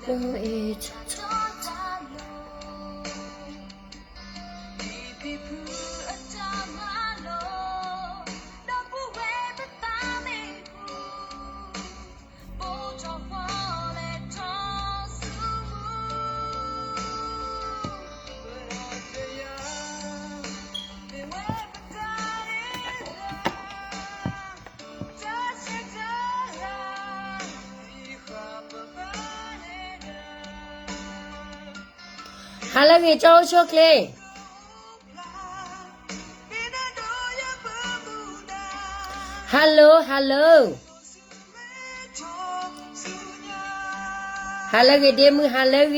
ဟါလၢအဂ့ၤ ကၠီအိၣ်ဆိၣ်ချ့. Hello, hello. ဟါလၢအဂ့ၤ ဒ့မုၣ် ဟါလၢအဂ့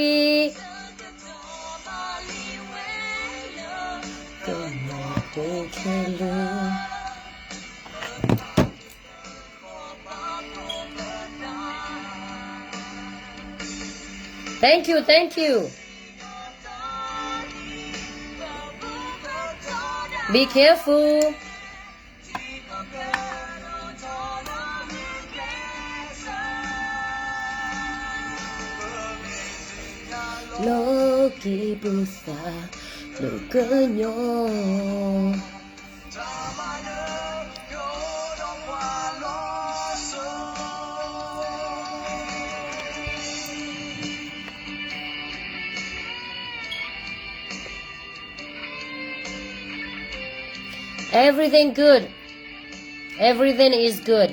ၤ. Thank you, thank you. Be careful. လီၤက့ၤပသး လၢကညီ Everything good. Everything is good.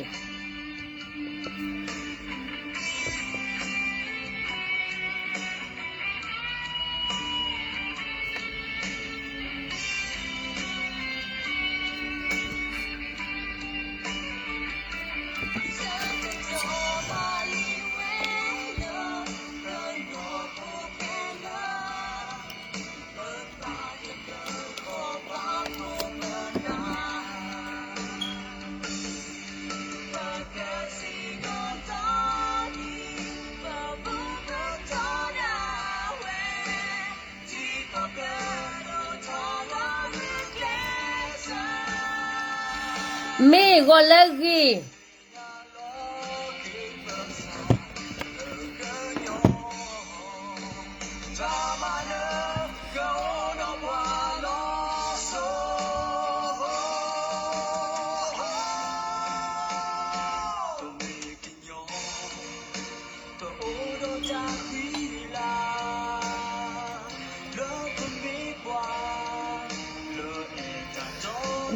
May ဂီၤလၢအဂ့ၤ.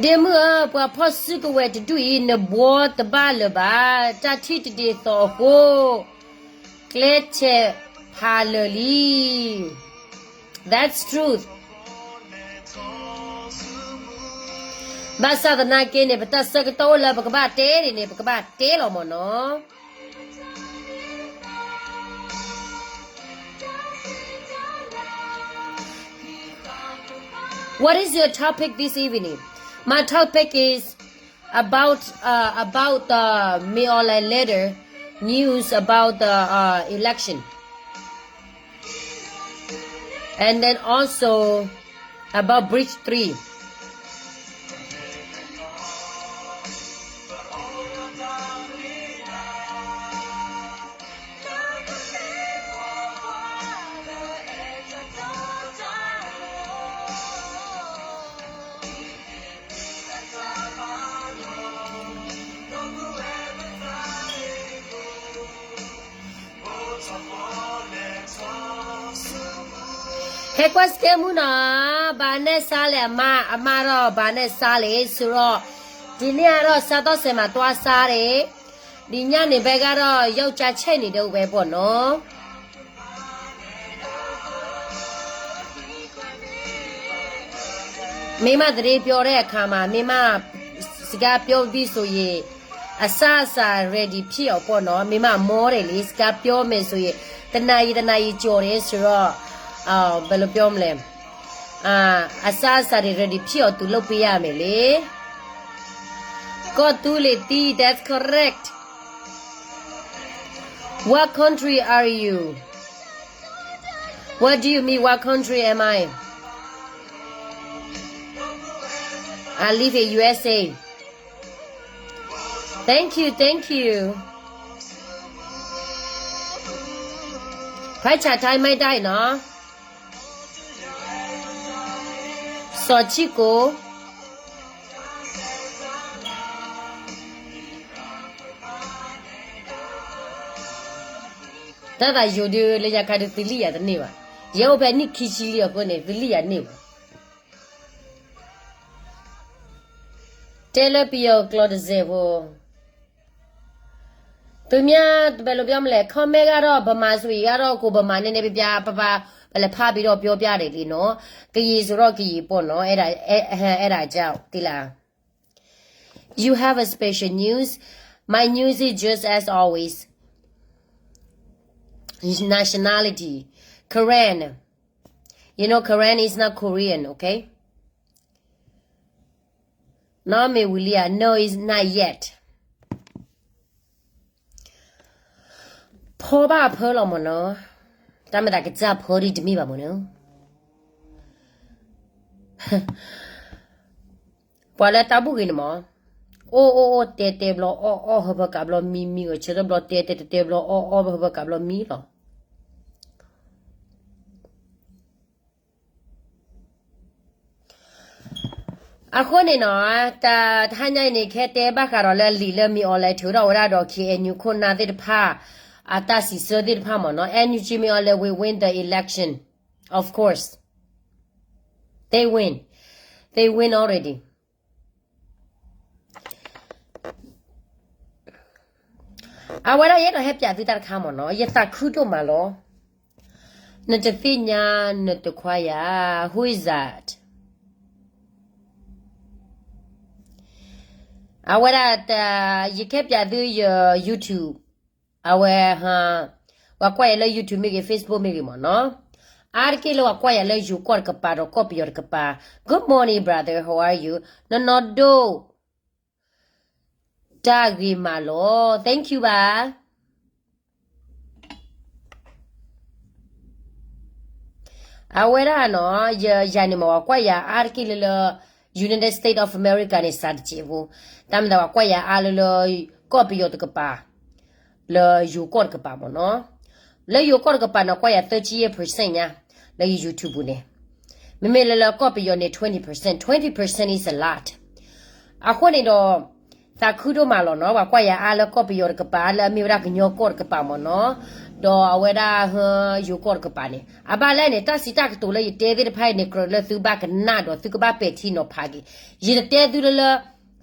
Dear မုၣ်ဧၢ, ပှၤဖီၣ်စုကဝဲၤတဒူၣ်အံၤ နဘှီတဘၣ်လၢၤဘၣ်, တၢ်ထံၣ်တဒ်သိးအဃိ, ကျဲးစၢးဖးလၢာ်လံ. That's truth. ဘၣ်ဆၣ်သနာ်က့န့ၣ် ပတၢ်ဆၢကတီၢ်အိၣ်လၢပကဘၣ်တဲဒ်န့ၣ် ပကဘၣ်တဲလီၤမၢ်နီၤ. What is your topic this evening? My topic is about uh, about the Mayor Lai letter news about the uh, election, and then also about Bridge three. Headquarter မုၣ်နီၤ, ဘၣ်နဲၣ်ဆါလဲၣ်အမါ, အမါဒီးဘၣ်နဲၣ်ဆါလဲၣ် ဆိဒီး, ဒ်န့ၣ်ဒီးစးထီၣ်စဲးမးတွါဆါဒၣ်, ဒ်ညါန့ၣ်ဘဲဂၤဒီး ယောက်ျားချဲၣ်န့ၣ်ဒီးဝဲဘီၣ်နီၤ. မိမ့ၢ်သရ့ပျီတခါမး, မိမ့ၢ်စကါပျီဘံၣ်စိၤယံၤ, အစၢ်အစၢ် ready ဖံးအီၤပီၢ်နီၤ, မိမ့ၢ်အမီၢ်ဒဲးလံ, စကါပျီမဲာ်စိၤယံၤ, တနၤယံၤတနၤယံၤကၠီၤဒဲး ဆိဒီး, ဘယ်လိုပြောမလဲ, အစၢ်အစၢ်န့ၣ် ready ဖံးအီၤတုၤလီၢ်ပ့ယါမဲာ်လံ. ကီၢ်သူလ့ၤသံ, that's correct. What country are you? What do you mean, what country am I? I live in U S A. Thank you, thank you. ခွဲးဆၢၣ်ထၢၣ်မ့ၢ်တၢ်အံၤနီၤ, စီၤဆံကိၣ်, တၢ်သးယိၤဒုးလၢယခါဒုးသလံၣ်ယၤတန့ၢ်ဘၣ်. ယဲအိၣ်ဖဲနံၣ်ခံဆံလံအဃိန့ၣ် သလံၣ်ယၤန့ၢ်ဘၣ်. တဲလၢပယီၤကျိာ်တစဲးဖိ, သုမ့ၢ်တဘဲလိဘျီမလဲၣ် comment ကတော့ဗမာဆိုရင်ကတော့ကိုဗမာနည်းနည်းပြပြပါပါ ပလဲၤဖးပြီးတော့ပြောပြတယ်လေနော်, ကရင်ဆိုတော့ကရင်ပေါ့နော်, အဲ့ဒါ, အဲ့ဒါကြောင့် သိလား. You have a special news. My news is just as always. Nationality. Karen. You know, Karen is not Korean, okay? နော်မ့ၢ်ဝံၤလံဧါ, no, is not yet. ဖီဘၣ်အဖၢလီၤမ့ၢ်နီၤ, တၢ်မ့ၢ်သးကစၢ်ဖီဒ်တမ့ၢ်ဘၣ်မ့ၢ်နီၤ. ပှၤလၢတၢ်ဘူၣ်ဂ့ၤန့ၣ်မ့ၢ်, အိၣ်အိၣ်အိၣ် တဲတဲဘျီအီၣ်အီၣ် ဟၢဖၢကးဘျီမံမံ ဂဲၤဆၢထၢၣ်ဘျီတဲတဲတဲတဲဘျီအီၣ်အီၣ် ဟၢဖၢကးဘျီမံလီၤ. အဃိန့ၣ်နီၤ, တဟါညါအံၤန့ၣ် ခဲတဲဘၣ်ဃးဒီးလၢလံာ်လၢမ့ၢ်အီၤလဲၤထုးထီၣ်ဝဲဒၣ်ဒီး K N U ခိၣ်နၢ်သ့ၣ်တဖၣ် အတၢ်စံးဆၢသ့ၣ်တဖၣ်မ့ၢ်နီၤ, N U G မ့ၢ်အီၤလဲၤ will win the election, of course, they win, they win already. အဝဲဒၣ်ယအဲၣ်ဒိးဟဲပၠးသုတၢ်တခါမ့ၢ်နီၤ, ယသးခုဒိၣ်မးလီၤ. နတသ့ၣ်ညါ နတခွါယၤ, who is that? အဝဲဒၣ်, ယကဟဲပၠးသုယ YouTube, အဝဲ, ပှၤကွၢ်ယၤလၢ YouTube မ့ၢ်ဂ့ၤ Facebook မ့ၢ်ဂ့ၤမ့ၢ်နီၤ, အါတက့ၢ်လၢပှၤကွၢ်ယၤလၢယိၤကီၢ်တကပၤဒီးကီၢ်ပယီၤတကပၤ, Good morning brother, how are you? နီၢ်နီၢ်ဒိၣ် တၢ်ဂ့ၤမးလီၤ, thank you ဘၣ်. အဝဲဒၣ်နီၤ, ယၤန့ၣ်မ့ၢ် ပှၤကွၢ်ယၤအါတက့ၢ်လၢလၢ United States of America န့ၣ် စးတစဲးဖိ, တၢ်မ့ၢ်သးပှၤကွၢ်ယၤအါလၢလၢ ကီၢ်ပယီၤတကပၤ, လၢယိၤကီၢ်တကပၤမ့ၢ်နီၤ, လၢယိၤကီၢ်တကပၤန့ၣ် ကွၢ်ယၤ သၢဆံယဲၢ် percent ညါ, လၢယ YouTube ပူၤန့ၣ်, မ့မ့ၢ်လၢလၢကီၢ်ပယီၤန့ၣ် twenty percent, twenty percent is a lot. အဃိန့ၣ်ဒီး သးခုဒိၣ်မးလီၤနီၤ, ပှၤကွၢ်ယၤအါလၢကီၢ်ပယီၤတကပၤ လၢအမ့ၢ်ဝဲဒၣ်ကညီကီၢ်တကပၤမ့ၢ်နီၤ, ဒီးအဝဲဒၣ်ဟၢ ယိၤကီၢ်တကပၤန့ၣ်, အဘၣ်လဲၣ်န့ၣ် တၢ်စံးတၢ်ကတိၤလၢယတဲသ့ၣ်တဖၣ်အံၤန့ၣ် ကြၢးလၢသုဘၣ်ကနၣ်ဒီးသုကဘၣ်ပဲာ်ထံနီၤဖးက့ၤ, ယတတဲသုလၢလၢ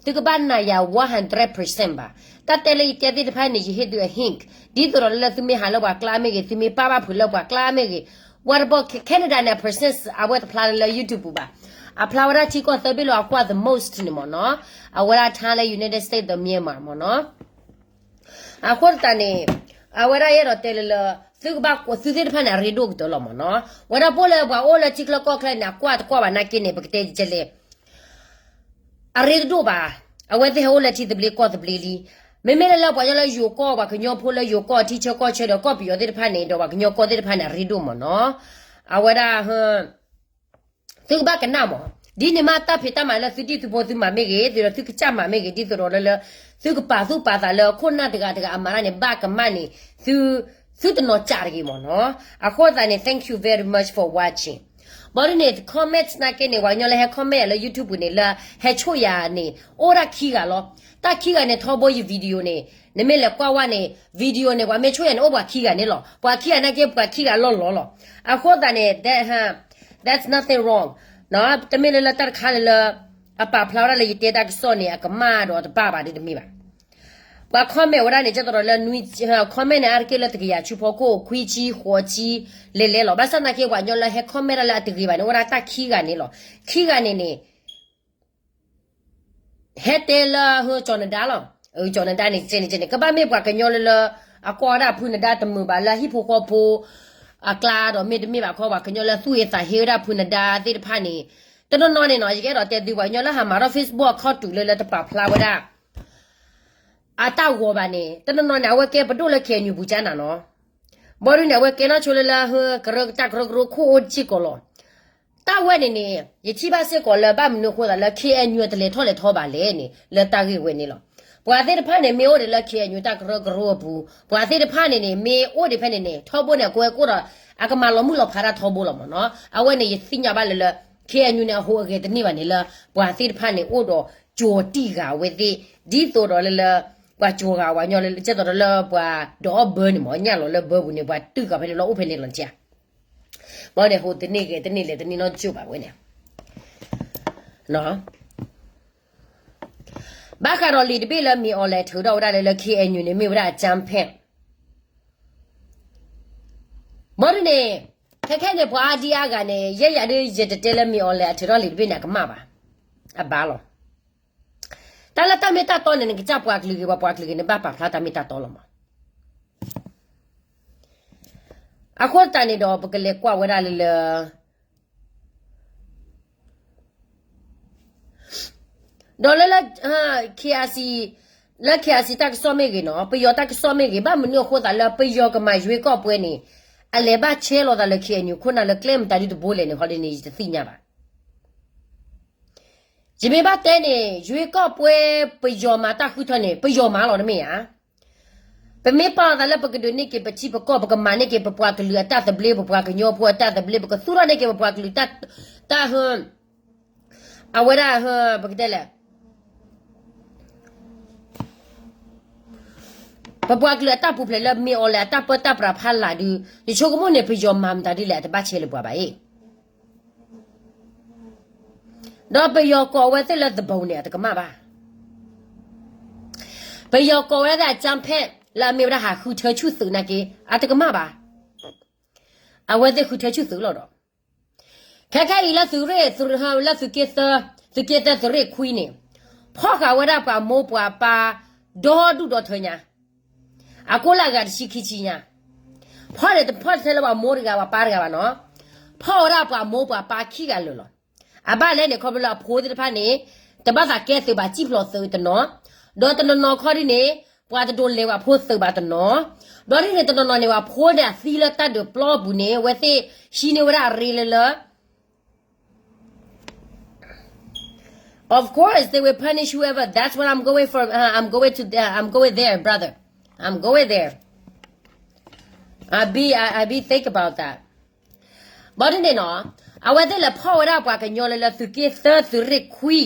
သုကဘၣ်နာ်ယၤ one hundred percent ဘၣ်. တၢ်တဲလၢယတဲသ့ၣ်တဖၣ်န့ၣ် ယဟ့ၣ်သုအ hint, ဒ်သိးဒီးလၢသုမ့ၢ်ဟးလၢပှၤကျါမ့ၢ်ဂ့ၤ, သုမ့ၢ်ပာ်ဘၣ်ဖုးလၢပှၤကျါမ့ၢ်ဂ့ၤ, what about Canada န့ၣ် percent အဝဲတဖျါလၢလၢ YouTube ပူၤဘၣ်. အဖျါဝဲဒၣ်ထံကီၢ်သၢဘ့ၣ်လီၤ အကွၢ် the most န့ၣ်မ့ၢ်နီၤ, အဝဲဒၣ်ထါလၢ United States ဒီး Myanmar မ့ၢ်နီၤ. အဃိသတးန့ၣ်, အဝဲဒၣ်ယအဲၣ်ဒိးတဲလၢလၢ, သုကဘၣ်, သုသ့ၣ်တဖၣ်န့ၣ် အရ့ဒိၣ်ကတၢၢ်လီၤမ့ၢ်နီၤ. ဝဲဒၣ်ပအိၣ်လၢပှၤအိၣ်လၢထံချၢကီၢ်ချၢန့ၣ် အကွၢ်တကွၢ်ဘၣ်နာ်က့န့ၣ် ပကတဲယကလဲၣ် အရ့တဒိၣ်ဘၣ်. အဝဲသ့ၣ်ဟဲအိၣ်လၢထံသဘျ့ကီၢ်သဘျ့လံ. မ့မ့ၢ်လၢလၢပှၤကညီလၢယိၤကီၢ်, ပှၤကညီဖိလၢယိၤကီၢ်ထံဆၢကီၢ်ဆၢဒီးကီၢ်ပယီၤသ့ၣ်တဖၣ်န့ၣ်, ဒီးပှၤကညီကီၢ်သ့ၣ်တဖၣ်န့ၣ် အရ့ဒိၣ်မ့ၢ်နီၤ. အဝဲဒၣ်, သုကဘၣ်ကနၣ်မး, ဒ်န့ၣ်မးတၢ်ဖံးတၢ်မၤလၢသုဒ်သုဖိသုမၤမ့ၢ်ဂ့ၤ, သုဒီးသုကစၢ်မၤမ့ၢ်ဂ့ၤ, ဒ်သိးဒီးလၢလၢ, သုကပာ်သူၣ်ပာ်သးလၢခိၣ်နၢ်တဂၤတဂၤအမၤတၢ်န့ၣ် ဘၣ်ကမၣ်န့ၣ်, သု, သုတနီၤစၢ်တဂ့ၤမ့ၢ်နီၤ. အဃိသတးန့ၣ် thank you very much for watching. ဘၣ်ဒ်န့ၣ် comment နာ်က့န့ၣ် ပှၤကညီလၢဟဲ comment ယၤလၢ YouTube ပူၤန့ၣ် လၢဟဲဆိၣ်ယၤန့ၣ် အိၣ်ဒၣ်ခံဂၤလီၤ. တၢ်ခံဂၤန့ၣ် ထီဘိယ video န့ၣ်, နမ့ၢ်လဲၤကွၢ်ဝဲန့ၣ် video န့ၣ် ပှၤမ့ၢ်ဆိၣ်ယၤန့ၣ် အိၣ်ပှၤခံဂၤန့ၣ်လီၤ. ပှၤခံဂၤနာ်က့ ပှၤခံဂၤလီၢ်လီၢ်လီၤ. အဃိသတးန့ၣ် that's nothing wrong. တမ့ၢ်လၢလၢတၢ်တခါလၢလၢ အပာ်ဖျါဝဲဒၣ်လၢယတဲတၢ်ကစီၣ်န့ၣ် အကမၣ်ဒီးတဘၣ်ဘၣ်ဒ်တမ့ၢ်ဘၣ်. ပှၤ comment ဝဲဒၣ်န့ၣ် ကၠီသရီးလၢနွံ, comment န့ၣ် အါတက့ၢ်လၢတကယၤဆူဖီခိၣ် ခွံဆံ ဃိးဆံ လဲၤလဲၤလီၤ. ဘၣ်ဆၣ်သနာ်က့ ပှၤကညီလၢဟဲ comment ဒၣ်လၢအတဂ့ၤဘၣ်န့ၣ် အိၣ်ဝဲဒၣ်တၢ်ခံဂၤန့ၣ်လီၤ. ခံဂၤန့ၣ်န့ၣ် ဟဲတဲလၢဟၢကၠီၤနဒါလီၤ. ကၠီၤနဒါန့ၣ် ကဲန့ၣ်ကဲန့ၣ် ကဘၣ်မ့ၢ်ပှၤကညီလၢလၢ အကွၢ်ဝဲဒၣ်ဖုနဒါတမုာ်ဘၣ် လၢဟံၣ်ဖိဃီဖိ အကျါဒီးမ့တမ့ၢ်ဘၣ်ခီ ပှၤကညီလၢသူၣ်ဟ့သးဟ့ဝဲဒၣ်ဖုနဒါသ့ၣ်တဖၣ်န့ၣ်, တနီၤနီၤန့ၣ်နီၤ ယကအဲၣ်ဒိးတဲသု ပှၤကညီလၢဟးမၤထီၣ် Facebook အခီၣ်တုၤလၢလၢတပာ်ဖျါဝဲဒၣ် အတၢ်ဂီၤဘၣ်န့ၣ် တနီၤနီၤန့ၣ် အဝဲကဲပဒိၣ်လၢ KNU ပူၤကၠါနၤနီၤ. ဘၣ်ဒ်န့ၣ် အဝဲကဲနီၣ်ဆိလၢလၢဟၢ ကရၢကတၢ်ကရၢကရိခိၣ်အိၣ်စ့ၢ်ကီးလီၤ. တၢ်ဝဲန့ၣ်န့ၣ် ယထံၣ်ဘၣ်စ့ၢ်ကီးလၢဘၣ်မနုၤအဃိသတးလၢ KNU တလဲၤထီၣ်လဲၤထီဘၣ်လဲၣ်န့ၣ် လၢတၢ်ဂ့ၢ်ဝဲန့ၣ်လီၤ. ပှၤသ့ၣ်တဖၣ်န့ၣ် မ့ၢ်အိၣ်ဒံးလၢ ခ့ၣ်အဲၣ်ယူၣ် တၢ်ကရၢကရိအပူၤ, ပှၤသ့ၣ်တဖၣ်န့ၣ်န့ၣ် မ့ၢ်အိၣ်ဒံးဖဲန့ၣ်န့ၣ် ထီဘိန့ၣ် အကဝဲကိၣ်ဒီး အကမၤလီၤမုၢ်လီၤဖးတၢ်ထီဘိလီၤမ့ၢ်နီၤ. အဝဲန့ၣ် ယသ့ၣ်ညါဘၣ်လၢလၢ ခ့ၣ်အဲၣ်ယူၣ်န့ၣ် အဟူးအဂဲၤတန့ၢ်ဘၣ်န့ၣ်လၢ ပှၤသ့ၣ်တဖၣ်န့ၣ် အိၣ်ဒီးကၠီၤတံၢ်ဂၤအဝဲသ့ၣ် ဒ်သိးဒီးလၢလၢ ပှၤကၠီၤဂၤဝဲညီလၢ ကဲသိးဒီးလၢပှၤဒီးအီၣ်ဘၢန့ၣ်မ့ၢ် ညၣ်လီၤလၢဘၢပူၤန့ၣ် ပှၤတုၤကီၤဖဲန့ၣ်လီၤ အိၣ်ဖဲန့ၣ်လီၤတံၢ်ဧါ. ဘၣ်န့ၣ် ဟူးတန့ၢ်ဂဲၤတန့ၢ်လဲၤတန့ၢ်နီတကၠိၢ်ဘၣ်ဝဲန့ၣ် ဘၣ်ဃးဒီးလံာ်တဘ့ၣ်လၢ မ့ၢ်အီၤလဲၤထုးထီၣ်ဝဲဒၣ်လၢလၢ ခ့ၣ်အဲၣ်ယူၣ်န့ၣ် မ့ၢ်ဝဲဒၣ်အကၠၢဖဲၣ် ဘၣ်ဒ်န့ၣ် ခဲခဲန့ၣ် ပှၤအါဒံအါဂၤန့ၣ် ယဲယၤဒ်ယတတဲလၢ မ့ၢ်အီၤလဲၤအထုးထီၣ်လံာ်တဘ့ၣ်န့ၣ် အကမၣ်ဘၣ်. အဘၣ်လီၤ. တၢ်လၢတၢ်မ့ၢ်တၢ်တီန့ၣ် နကစၢ်ပှၤကလုာ်ဂ့ၤ ပှၤပှၤကလုာ်ဂ့ၤ နဘၣ်ပာ်ဖျါတၢ်မ့ၢ်တၢ်တီလီၤမး. အဃိသတးန့ၣ်ဒီး ပကလဲၤကွၢ်ဝဲဒၣ်လၢလၢ ဒီးလၢလၢ KIC လၢ KIC တၢ်ကစီၣ်မ့ၢ်ဂ့ၤနီၤ ပယီၤတၢ်ကစီၣ်မ့ၢ်ဂ့ၤ ဘၣ်မနုၤအဃိသတးလၢပယီၤကမၤရွေးကောက်ပွဲန့ၣ် အလဲၤဘၣ်ဆဲးလီၤသးလၢ ခ့ၣ်အဲၣ်ယူၣ် ခိၣ်နၢ်လၢကျဲမတၤဒုတဘိလဲၣ်န့ၣ် ဟီဒ်န့ၣ် ယတသ့ၣ်ညါဘၣ်. ယမ့ၢ်ဘၣ်တဲန့ၣ် ရွေးကောက်ပွဲ ပယီၤမၤတၢ်ဃုထၢန့ၣ် ပယီၤမၤလီၤတမ့ၢ်ဧါ. ပမ့ၢ်ပာ်လီၤသးလၢပကဒုးန့ၢ်က့ၤပထံပကီၢ် ပကမၤန့ၢ်က့ၤပပှၤကလုာ်အတၢ်သဘျ့ ပပှၤကညီဖိအတၢ်သဘျ့ ပကသူၣ်ထီၣ်န့ၢ်က့ၤပပှၤကလုာ်တၢ် တၢ်ဟၢ အဝဲဒၣ်ဟၢ ပကတဲလဲၣ် ပပှၤကလုာ်အတၢ်ပူၤဖျဲးလၢ မ့ၢ်အီၤလဲၤအတၢ်ပၢတၢ်ပြးဖးလာ်ဒုး ယဆိကမိၣ်န့ၣ် ပယီၤမၤမတၤဒ်လဲၣ် အတဘၣ်ဆဲးလၢပှၤဘၣ်အံၤ ဒီးပယီၤကိးဝဲသ့ၣ်လၢသဘိန့ၣ် အတကမၣ်ဘၣ်. ပယီၤကိးဝဲဒၣ်အကၠၢဖဲၣ် လၢအမ့ၢ်ဝဲဒၣ်ဟးဃုထၢဆူၣ်သုးနာ်က့ အတကမၣ်ဘၣ်. အဝဲသ့ၣ်ဃုထၢဆူၣ်သုးလီၤဒီး ခဲခဲအံၤလၢသုးရ့ၣ် လၢသုးက့သၢ သုးက့သၢသုးရ့ၣ်ခွံန့ၣ် ဖီၣ်ဃာ်ဝဲဒၣ်ပှၤမိၢ်ပှၤပၢ် ဒီဒူၣ်ဒီထၢညါ အကိးလၢအဂၤတဆံခံဆံညါ ဖီၣ်န့ၣ်တဖီၣ်ထဲလၢပှၤမိၢ်တဂၤပှၤပၢ်တဂၤဘၣ်နီၤ ဖီၣ်ဝဲဒၣ်ပှၤမိၢ်ပှၤပၢ်ခံဂၤလၢာ်လီၤ. အဘၣ်လဲၣ်န့ၣ် ခီဖျိလၢအဖိသ့ၣ်တဖၣ်န့ၣ် တဘၣ်သးကဲသုးဘၣ် စံၣ်ဖျိးသုးတနီၤ ဒီးတနီၤနီၤခီဒ်န့ၣ် ပှၤတဒိးလဲၤဝဲအဖိသုးဘၣ်တနီၤ ဒီးဒ်န့ၣ်တနီၤနီၤန့ၣ် ပှၤဖိန့ၣ်အသံလၢတၢ်ဒုးပျီပူၤန့ၣ် အဝဲသ့ၣ်ဟံးန့ၢ်ဝဲဒၣ်အရ့လၢလၢ Of course, they will punish whoever. That's what I'm going for. Uh, I'm going to. Uh, I'm going there, brother. I'm going there. I be. I, I be think about that. ဘၣ်ဒ်န့ၣ်နီၤ အဝဲသ့ၣ်လဲၤဖီၣ်ဝဲဒၣ်ပှၤကညီလၢလၢသုးက့သၢသုးရ့ၣ်ခွံ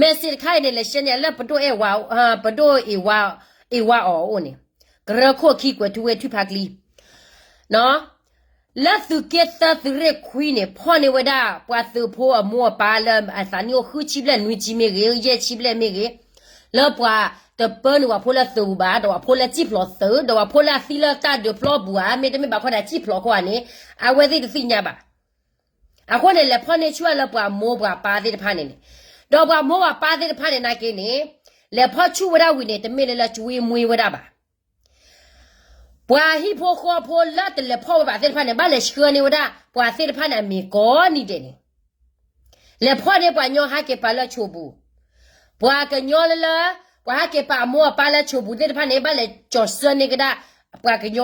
message တခါအံၤန့ၣ် လဲၤရှဲန့ၣ်လၢပဒိၣ်အဲၣ်ဝါ ပဒိၣ်အ့ၣ်ဝါအီၤအအိၣ်န့ၣ် ကရၢခိၣ်ခံကွဲးထူဝ့ၣ်ထွံၣ်ဖးကျံ လၢသုးက့သၢသုးရ့ၣ်ခွံန့ၣ် ဖီၣ်န့ၢ်ဝဲဒၣ်ပှၤသုးဖိအမိၢ်အပၢ်လၢအသးနံၣ်အိၣ်ဃုဆံဘျဲၣ်နွံဆံမ့ၢ်ဂ့ၤ ယဲၢ်ဆံဘျဲၣ်မ့ၢ်ဂ့ၤ လၢပှၤတပၢနုာ်ပှၤဖိလၢသုးပူၤဘၣ် ဒီးပှၤဖိလၢစံၣ်ဖျိးသုး ဒီးပှၤဖိလၢအသံလၢတၢ်ဒုးပျီပူၤဧါ မ့တမ့ၢ်ဘၣ်ခီဒၣ်စံၣ်ဖျိးခိၣ်ဧါန့ၣ် အဝဲသ့ၣ်တသ့ၣ်ညါဘၣ်. အဃိန့ၣ် လဲၤဖီၣ်န့ၢ်ဆူၣ်လၢပှၤမိၢ်ပှၤပၢ်သ့ၣ်တဖၣ်န့ၣ်န့ၣ် ဒီးပှၤမိၢ်ပှၤပၢ်သ့ၣ်တဖၣ်န့ၣ်နာ်က့န့ၣ် လဲၤဖီၣ်ဆူၣ်ဝဲဒၣ်ဝံၤန့ၣ် တမ့ၢ်လၢလၢကၠွ့မှွ့ဝဲဒၣ်ဘၣ် ပှၤဟံၣ်ဖိဃီဖိလၢတလဲၤဖီၣ်ဝဲဘၣ်သ့ၣ်တဖၣ်န့ၣ် ဘၣ်လဲၤဆှၢန့ၢ်ဝဲဒၣ် ပှၤသ့ၣ်တဖၣ်န့ၣ်အမံၤကိးနံၤဒဲးန့ၣ် လဲၤဖီၣ်န့ၢ်ပှၤကညီဟးက့ၤပာ်လၢဆိးပူၤ, ပှၤကညီလၢလၢ ပှၤဟးက့ၤပာ်အမိၢ်အပၢ်လၢဆိးပူၤသ့ၣ်တဖၣ်န့ၣ် ဘၣ်လဲၤကၠီၤဆှၢန့ၢ်ကဒါ ပှၤကညီ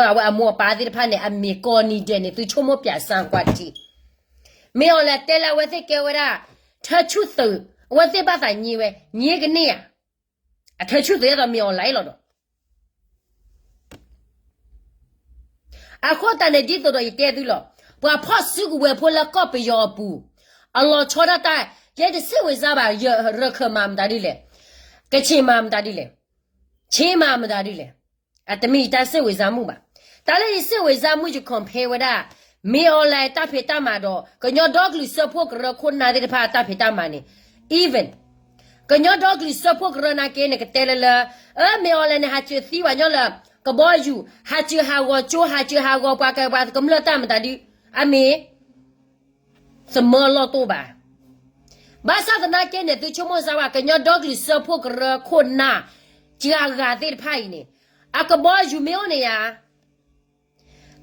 အဝဲအမိၢ်အပၢ်သ့ၣ်တဖၣ်န့ၣ် အမံၤကိးနံၤဒဲးန့ၣ် သုဆိကမိၣ်ပၠးစၢ်ကွၢ်တထံၣ်, မ့ၢ်အီၤလဲၤတဲလၢအဝဲသ့ၣ်ကဲဝဲဒၣ် ထၢဆူၣ်သုး, အဝဲသ့ၣ်ဘၣ်သးညံဝဲ, ညံကန့ၢ်ဧါ, အထၢဆူၣ်သုးဒ်သိးမ့ၢ်အီၤလဲၣ်လီၤဒီး အဃိသတးန့ၣ် ဒ်သိးဒီးယတဲသုလီၤ, ပှၤဖီၣ်စုကဝဲၤဖိလၢကီၢ်ပယီၤအပူၤ, အလီၤဆီဒၣ်တၢ်, ယဲတစ့ၢ်ဝဲစါဘၣ်, ရခၢၣ်မၤမတၤဒ်လဲၣ်, ကခ့ၣ်မၤမတၤဒ်လဲၣ်, ခ့ၣ်မၤမတၤဒ်လဲၣ်, အတမ့ၢ်ယတၢ်စ့ၢ်ဝဲစါမုၣ်ဘၣ်. တၢ်လၢယစ့ၢ်ဝဲစါမုၣ်ယ compare ဝဲဒၣ်, မ့ၢ်အီၤလဲၣ်တၢ်ဖံးတၢ်မၤဒီး ကညီဒီကလုာ်စၢဖှိၣ်ကရၢခိၣ်နၢ်သ့ၣ်တဖၣ်အတၢ်ဖံးတၢ်မၤန့ၣ်, even ကညီဒီကလုာ်စၢဖှိၣ်ကရၢနာ်က့န့ၣ် ကတဲလၢလၢ, အၢ မ့ၢ်အီၤလဲၣ်န့ၣ် ဟးစၢၤသံဝဲညီလၢ ကဘီယူၤ, ဟးစၢၤဟးဂီၤကၠိ, ဟးစၢၤဟးဂီၤပှၤကပှၤကမျၢၢ်တၢ်မတၤဒု, အမ့ၢ် သမၢလီၢ်တိၢ်ဘၣ်. ဘၣ်ဆၣ်သနာ်က့န့ၣ် သုဆိကမိၣ်စၢ်ဝဲ ကညီဒီကလုာ်စၢဖှိၣ်ကရၢခိၣ်နၢ်, စှၤဂၤသ့ၣ်တဖၣ်အံၤန့ၣ်, အကဘီယူၤမ့ၢ်အိၣ်န့ၣ်ယါ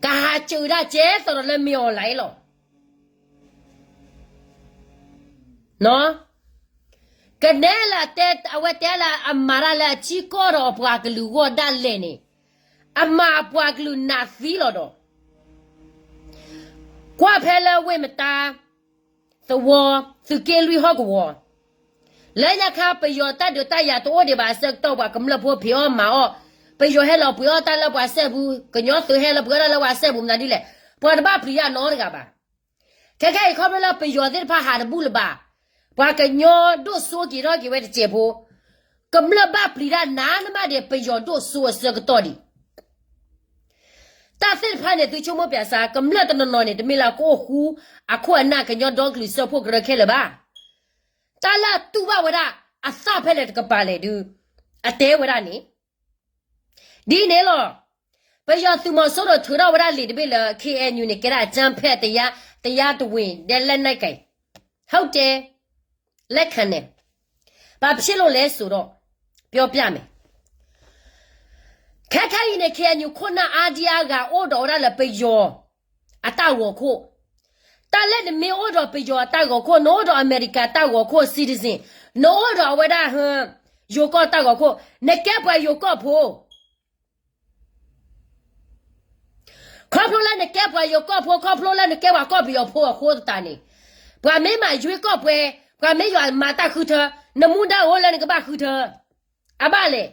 ကဟးစၢၤဒၣ်ကဲသိးဒီးလၢမ့ၢ်အီၤလဲၣ်လီၤ. ကနဲလၢတဲ, အဝဲတဲလၢအမၤတၢ်လၢအထံကီၢ်ဒီးအပှၤကလုာ်ဂီၢ်ဒၣ်လဲာ်န့ၣ်, အမၤအပှၤကလုာ်နးသံလီၤဒီး, ကွၢ်ဖဲလၢဝ့ၢ်မတၤ, သဝီ, သုးက့လွံၢ်ဟီၣ်ကဝီၤ, လၢညါခါပယီၤတၢ်ဒုးတၢ်ယၤတအိၣ်ဒံးဘၣ်အဆၢကတီၢ် ပှၤကမျၢၢ်ဖိဖံးအီၣ်မၤအီၣ်, ပယီၤဟဲလီၤပှ့ၤအီၣ်တၢ်လၢပှၤစဲဘူး, ကညီသုးဟဲလီၤပှ့ၤအီၣ်တၢ်လၢပှၤစဲဘူးမတၤဒ်လဲၣ်, ပှၤတဘၣ်ပျံၤတၢ်နီတဂၤဘၣ်. ခဲခဲအံၤခီဖျိလၢပယီၤသ့ၣ်တဖၣ်ဟးတဘူၣ်လၢၤဘၣ်, ပှၤကညီဒိၣ်စိက့ၤထီၣ်က့ၤဝဲတစဲးဖိ, ကမျၢၢ်ဘၣ်ပျံၤတၢ်နးနမးဒံး ပယီၤဒိၣ်စိအဆၢကတီၢ်ဒံး တၢ်သ့ၣ်တဖၣ်န့ၣ် သုဆိကမိၣ်ပျးစါ ကမျၢၢ်တနီၤနီၤန့ၣ် တမ့ၢ်လၢကအိၣ်ဃူအခိၣ်အနၢ်ကညီဒီကလုာ်စၢဖှိၣ်ကရၢခဲလၢာ်ဘၣ်. တၢ်လၢအတူၢ်ဘၣ်ဝဲဒၣ်အသၣ်ဖဲလဲၣ်တကပၤလဲၣ်ဒုး အတဲဝဲဒၣ်န့ၣ် ဒ်န့ၣ်လီၤ. ပယီၤသုးမီၤစိရိၤထုးထီၣ်ဝဲဒၣ်လံာ်တဘ့ၣ်လၢ ခ့ၣ်အဲၣ်ယူၣ်န့ၣ် ကဲဒၣ်အကြမ်းဖက်တရား တရားဝင် လက်နက်ကိုင် ဟုတ်တယ် လက်ခံတယ် ဘာဖြစ်လို့လဲဆိုတော့ ပြောပြမယ် ခဲခဲအံၤန့ၣ် ခ့ၣ်အဲၣ်ယူၣ်ခိၣ်နၢ်အါဒံအါဂၤအိၣ်ဒီးဝဲဒၣ်လၢပယီၤအတၢ်ဂီၤခိၣ်, တၢ်လၢနမ့ၢ်အိၣ်ဒီးပယီၤအတၢ်ဂီၤခိၣ် နအိၣ်ဒီးအမဲရကၤတၢ်ဂီၤခိၣ် citizen, နအိၣ်ဒီးအဝဲဒၣ် ယိၤကီၢ်တၢ်ဂီၤခိၣ်, နကဲပှၤယိၤကီၢ်ဖိ ခီဖျိလၢနကဲပှၤယိၤကီၢ်ဖိ ခီဖျိလၢနကဲပှၤကီၢ်ပယီၤဖိအဃိသတးန့ၣ်, ပှၤမ့ၢ်မၤယွ့ကီၢ်ပှဲၤ, ပှၤမ့ၢ်ယွၤမၤတၢ်ဃုထၢ, နမူဒါအိၣ်လၢနကဘၣ်ဃုထၢ, အဘၣ်လဲၣ်,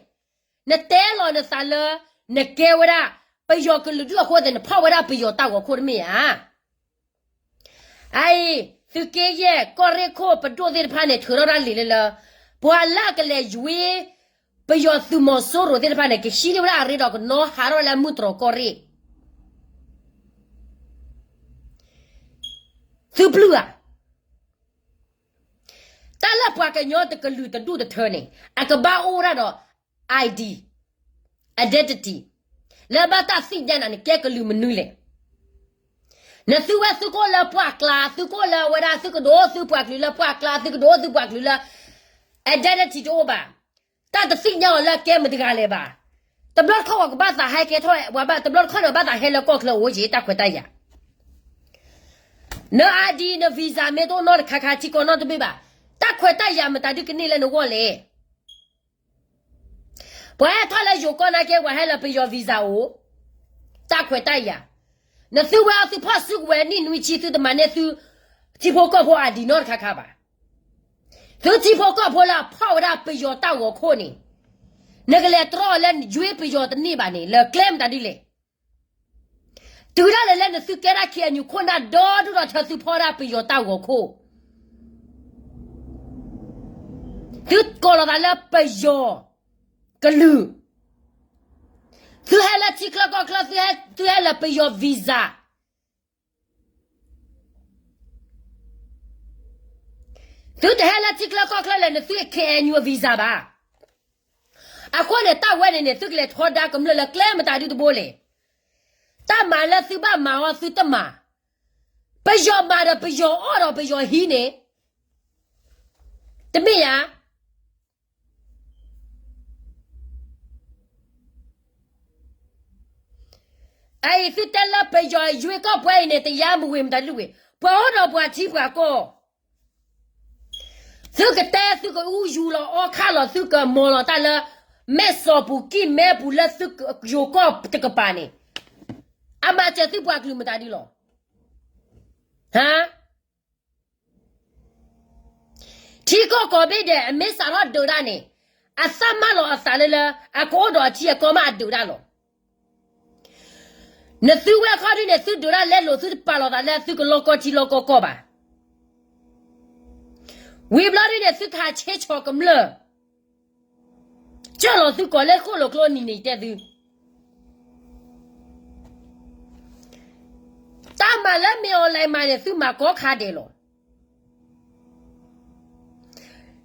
နတဲလီၤနသးလၢ နကဲဝဲဒၣ် ပယီၤကလုာ်ဒူၣ်အဃိသတး နဖီၣ်ဝဲဒၣ်ပယီၤတၢ်ဂီၤခိၣ်တမ့ၢ်ဧါ. အအံၤ သုးက့ယဲၢ် ကီၢ်ရ့ၣ်ခိၣ် ပဒိၣ်သ့ၣ်တဖၣ်န့ၣ် ထုးထီၣ်တၢ်လံာ်လၢလၢ ပှၤလၢအကလဲၤယွ့ ပယီၤသုးမီၤစိရိၤသ့ၣ်တဖၣ်န့ၣ် ကဟံးန့ၢ်ဝဲဒၣ်အရ့ဒီးကနီၤဟးထီၣ်ဝဲလၢမုၢ်တြီၢ်ကီၢ်ရ့ၣ် သုပျုၢ်ဧါ. တၢ်လၢပှၤကညီတကလုာ်တဒူၣ်တထၢန့ၣ် အကဘၣ်အိၣ်ဝဲဒၣ်ဒီး ID, identity လၢဘၣ်တၢ်သ့ၣ်ညါနၤန့ၣ် ကဲကလုာ်မနုၤလဲၣ်. နသုဝဲသုကအိၣ်လၢပှၢ်ကျါ, သုကအိၣ်လၢဝဲဒၣ် သုကဒိးသုပှၤကလုာ်လၢပှၢ်ကျါ, သုကဒိးသုပှၤကလုာ်လၢ identity တအိၣ်ဘၣ်. တၢ်တသ့ၣ်ညါအီၤလၢအကဲမတၤတဂၤလဲၣ်ဘၣ်. တဘျီတခီၣ်ပှၤကဘၣ်သးဟဲကဲထီၣ်, ပှၤဘၣ်, တဘျီတခီၣ်န့ၣ် ဘၣ်သးဟဲလၢကီၢ်ချၢအိၣ်က့ၤ တၢ်ခွဲးတၢ်ယာ် န ID န visa မ့ၢ်တအိၣ်နီတခါခါ ထံကီၢ်နီတဘ့ၣ်ဘၣ်, တၢ်ခွဲးတၢ်ယာ်မတၤဒုးကန့ၢ်လၢနဂီၢ်လဲၣ်. ပှၤဟဲထီၣ်လၢယိၤကီၢ်နာ်က့ ပှၤဟဲလၢပယီၤ visa အိၣ်, တၢ်ခွဲးတၢ်ယာ်, နသုဝဲအီၤသုဖီၣ်စုကဝဲၤနံၣ်နွံဆံ သုတမၤန့ၢ်သု ထံဖိကီၢ်ဖိ ID နီတခါခါဘၣ်. သုထံဖိကီၢ်ဖိလၢအဖီၣ်ဝဲဒၣ်ပယီၤတၢ်ဂီၤခိၣ်န့ၣ်, နကလဲၤတြီအီၤလၢယွ့ပယီၤတန့ၢ်ဘၣ်န့ၣ် လၢကျဲမတၤဒ်လဲၣ်. တုၤဒၣ်လဲာ်လၢနသုကဲဒၣ် ခ့ၣ်အဲၣ်ယူၣ် ခိၣ်နၢ်ဒီဒူၣ်ဒီထၢ သုဖီၣ်ဝဲဒၣ်ပယီၤတၢ်ဂီၤခိၣ်, သုကိးလီၤသးလၢပယီၤကလုာ်, သုဟဲလၢထံချၢကီၢ်ချၢ, သုဟဲလၢပယီၤ visa, သုတဟဲလၢထံချၢကီၢ်ချၢလၢနသု ခ့ၣ်အဲၣ်ယူၣ် visa ဘၣ်. အဃိန့ၣ် တၢ်ဝဲန့ၣ်န့ၣ် သုကလဲၤထီဒါကမျၢၢ်လၢကျဲမတၤဒုတဘိလဲၣ်. တၢ်မၤလၢသုဘၣ်မၤအီၤသုတမၤ, ပယီၤမၤဒီးပယီၤအီၣ်ဒီးပယီၤဟံးန့ၣ်, တမ့ၢ်ဧါ. အအံၤသုတဲလၢပယီၤယွ့ကီၢ်ပှဲၤအံၤန့ၣ် တရားမဝင် မတၤဒ်လဲၣ်, ပှၤအိၣ်ဒီးပှၤထံပှၤကီၢ်, သုကတဲ သုကအူယူလီၤအီခါလီၤ သုကမီၤလီၤတၢ်လၢ မဲၢ်စီၤပူၤ ကံၢ်မဲပူၤ လၢသုယိၤကီၢ်တကပၤန့ၣ်, အမၤစၢၤသုပှၤကလုာ်မတၤဒ်လဲၣ်. ဟါ ထံကီၢ်ကိးဘ့ၣ်ဒဲး အမ့ၢ်စးထီၣ်ဒုးတၢ်န့ၣ်, အသၣ်မၢလီၤအသးလၢလၢ အကအိၣ်ဒီးအထံအကီၢ်မးအဒုးတၢ်လီၤ. နသုဝဲအခီၣ်ဒုန့ၣ် သုဒုးတၢ်လဲလိာ် သုတပာ်လီၤသးလၢသုကလီၢ်ကီၢ်ထံလီၢ်ကီၢ်ကီၢ်ဘၣ်. ဝံၤဘျီဒုန့ၣ် သုကဟးဆ့ဆီၣ်ကမျၢၢ် ကၢၢ်လီၤသုကိးလၢဃိၣ်လိာ်ကျိနံၤန့ၣ်တဲသု တၢ်မၤလၢမ့ၢ်အီၤလဲၤမၤန့ၣ် သုမၤကိးခါဒဲးလီၤ.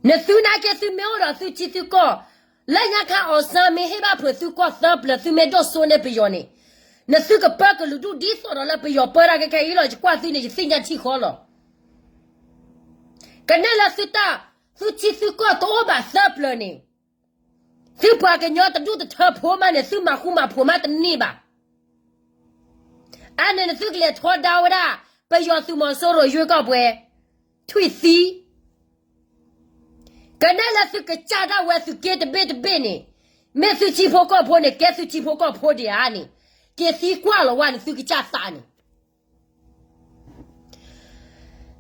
နသုနာ်က့သုမ့ၢ်အိၣ်ဒီးသုထံသုကီၢ်, လၢညါခါအီၤစၢမ့ၢ်ဟ့ၣ်ဘၣ်ဖုးသုကီၢ် သၢပျၢၤ သုမ့ၢ်ဒိၣ်စိန့ၢ်ပယီၤန့ၣ်, နသုကပၢကလုာ်ဒူၣ်ဒ်သိးဒီးလၢပယီၤပၢတၢ်ခဲခဲအံၤလီၤ. ယကွၢ်သုန့ၣ် ယသ့ၣ်ညါထံၣ်ဃီလီၤ. ကနဲလၢသုတၢ်, သုထံသုကီၢ်တအိၣ်ဘၣ်သၢပျၢၤန့ၣ်, သုပှၤကညီတဒူၣ်တထၢဖိမးန့ၣ် သုမၤဃူမၤဖိးမးတန့ၢ်ဘၣ်. အန့ၣ်နသုကလဲၤထီဒါဝဲဒၣ် ပယီၤသုးမီၤစိရိၤယွ့ကီၢ်ပှဲၤ, ထွံၣ်သံ, ကနဲလၢသုကစၢ်ဒၣ်ဝဲသုးက့တဘ့ၣ်တဘ့ၣ်န့ၣ်, မ့ၢ်သုထံဖိကီၢ်ဖိန့ၣ် ကဲသုထံဖိကီၢ်ဖိဒံးဧါန့ၣ်, က့ၤသံကွၢ်လီၤဝဲန့ၣ် သုကစၢ်သးန့ၣ်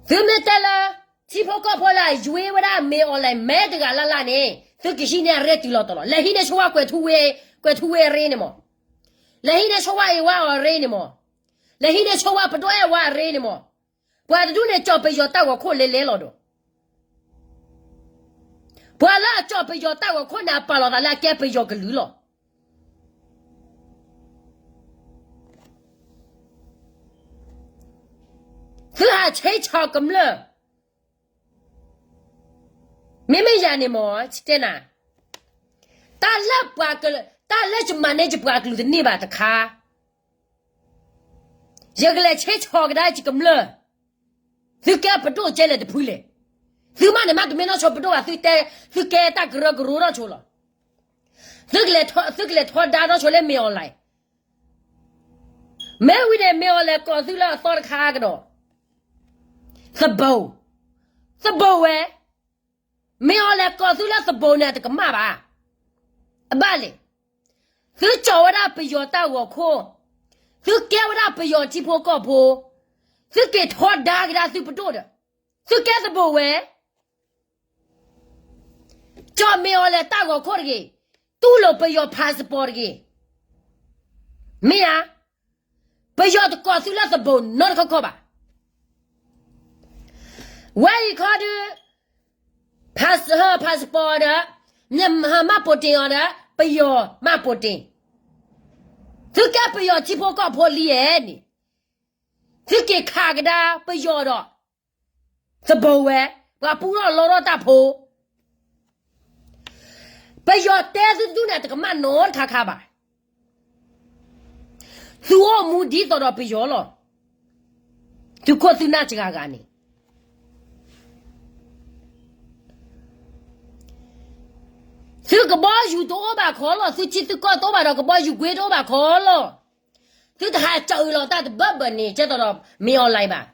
သုမ့ၢ်တဲလၢ ထံ ထံဖိကီၢ်ဖိလၢအယွ့ဝဲဒၣ် မင်းအောင်လှိုင် မဲတဂၤလၢ်လၢ်န့ၣ် သုကဟံးန့ၢ်အရ့တုၤလီၤတီၤလီၤ. လဲၤဟံးန့ၢ်ဆိဝဲကွဲၤထူဝ့ ကွဲၤထူဝ့အရ့န့ၣ်မး, လဲၤဟံးန့ၢ်ဆိဝဲအ့ဝါအီၤအရ့န့ၣ်မး, လဲၤဟံးန့ၢ်ဆိဝဲပဒိၣ်အဲၣ်ဝါအရ့န့ၣ်မး, ပှၤတဒူၣ်န့ၣ် ကၠီၣ်ပယီၤတၢ်ဂီၤခိၣ်လဲၤလဲၤလီၤဒီး ပှၤလၢအကၠီၣ်ပယီၤတၢ်ဂီၤခိၣ်န့ၣ် အပာ်လီၤသးလၢအကဲပယီၤကလုာ်လီၤ. သုဟးဆ့ဆီၣ်ကမျၢၢ်, မ့မ့ၢ်ယၤန့ၣ်မ့ၢ် ယတဲနၤ, တၢ်လၢပှၤက, တၢ်လၢယမၤန့ၢ်ယပှၤကလုာ်တန့ၢ်ဘၣ်တခါ, ယကလဲၤဆ့ဆီၣ်ကဒါယကမျၢၢ်, သုကဲပဒိၣ်ကဲလဲၣ်တဖုလဲၣ်, သုမးန့ၣ်မးတမ့ၢ်နီၢ်ဆိပဒိၣ်ဘၣ်, သုတဲ, သုကဲတၢ်ကရၢကရိနီၢ်ဆိလီၤ. သုကလဲၤထီဒါနီၢ်ဆိလၢ မင်းအောင်လှိုင်, မ့ၢ်ဝံၤန့ၣ် မင်းအောင်လှိုင် ကိးသုလၢအသီတခါကဒီး, သဘိၣ်, သဘိၣ်ဝဲ, မင်းအောင်လှိုင် ကိးသုလၢသဘိၣ်န့ၣ် အတကမၣ်ဘၣ်. အဘၣ်လဲၣ်, သုကၠီၣ်ဝဲဒၣ်ပယီၤတၢ်ဂီၤခိၣ်, သုကဲဝဲဒၣ်ပယီၤထံဖိကီၢ်ဖိ, သုက့ၤထီဒါကဒါသုပဒိၣ်ဒီး, သုကဲသဘိၣ်ဝဲ ကၠီၣ် မင်းအောင်လှိုင် တၢ်ဂီၤခိၣ်တဂ့ၤ, တူၢ်လိာ်ပယီၤ passport တဂ့ၤ, မ့ၢ်ဧါ, ပယီၤတကိးသုလၢသဘိၣ်နီတခီခီဘၣ်. ဝဲအံၤခီဒုး, passport ဒီး, မၤပိာ်တ့ၢ်အီၤဒီး ပယီၤမၤပိာ်တ့ၢ်, သုကဲပယီၤထံဖိကီၢ်ဖိလံဧါန့ၣ်, သုက့ၤခးကဒါပယီၤဒီး သဘိၣ်ဝဲ, ပှၤပူထီၣ်လီထီၣ်တၢ်ဖိ, ပယီၤတဲသုတဒူၣ်န့ၣ် တကမၣ်နီတခါခါဘၣ်. သုအိၣ်မူဒ်သိးဒီးပယီၤလီၤ. သုခိၣ်သုနၢ်စှၤဂၤန့ၣ်, သုကဘီယူၤတအိၣ်ဘၣ်ခီလီၤ, သုထံသုကီၢ်တအိၣ်ဘၣ်ဒီး ကဘီယူၤကွ့တအိၣ်ဘၣ်ခီလီၤ. သုတဟးကၢအုးလီၤတၢ်တဘၢဘၢန့ၣ် ကဲသိးဒီး မင်းအောင်လှိုင် ဘၣ်.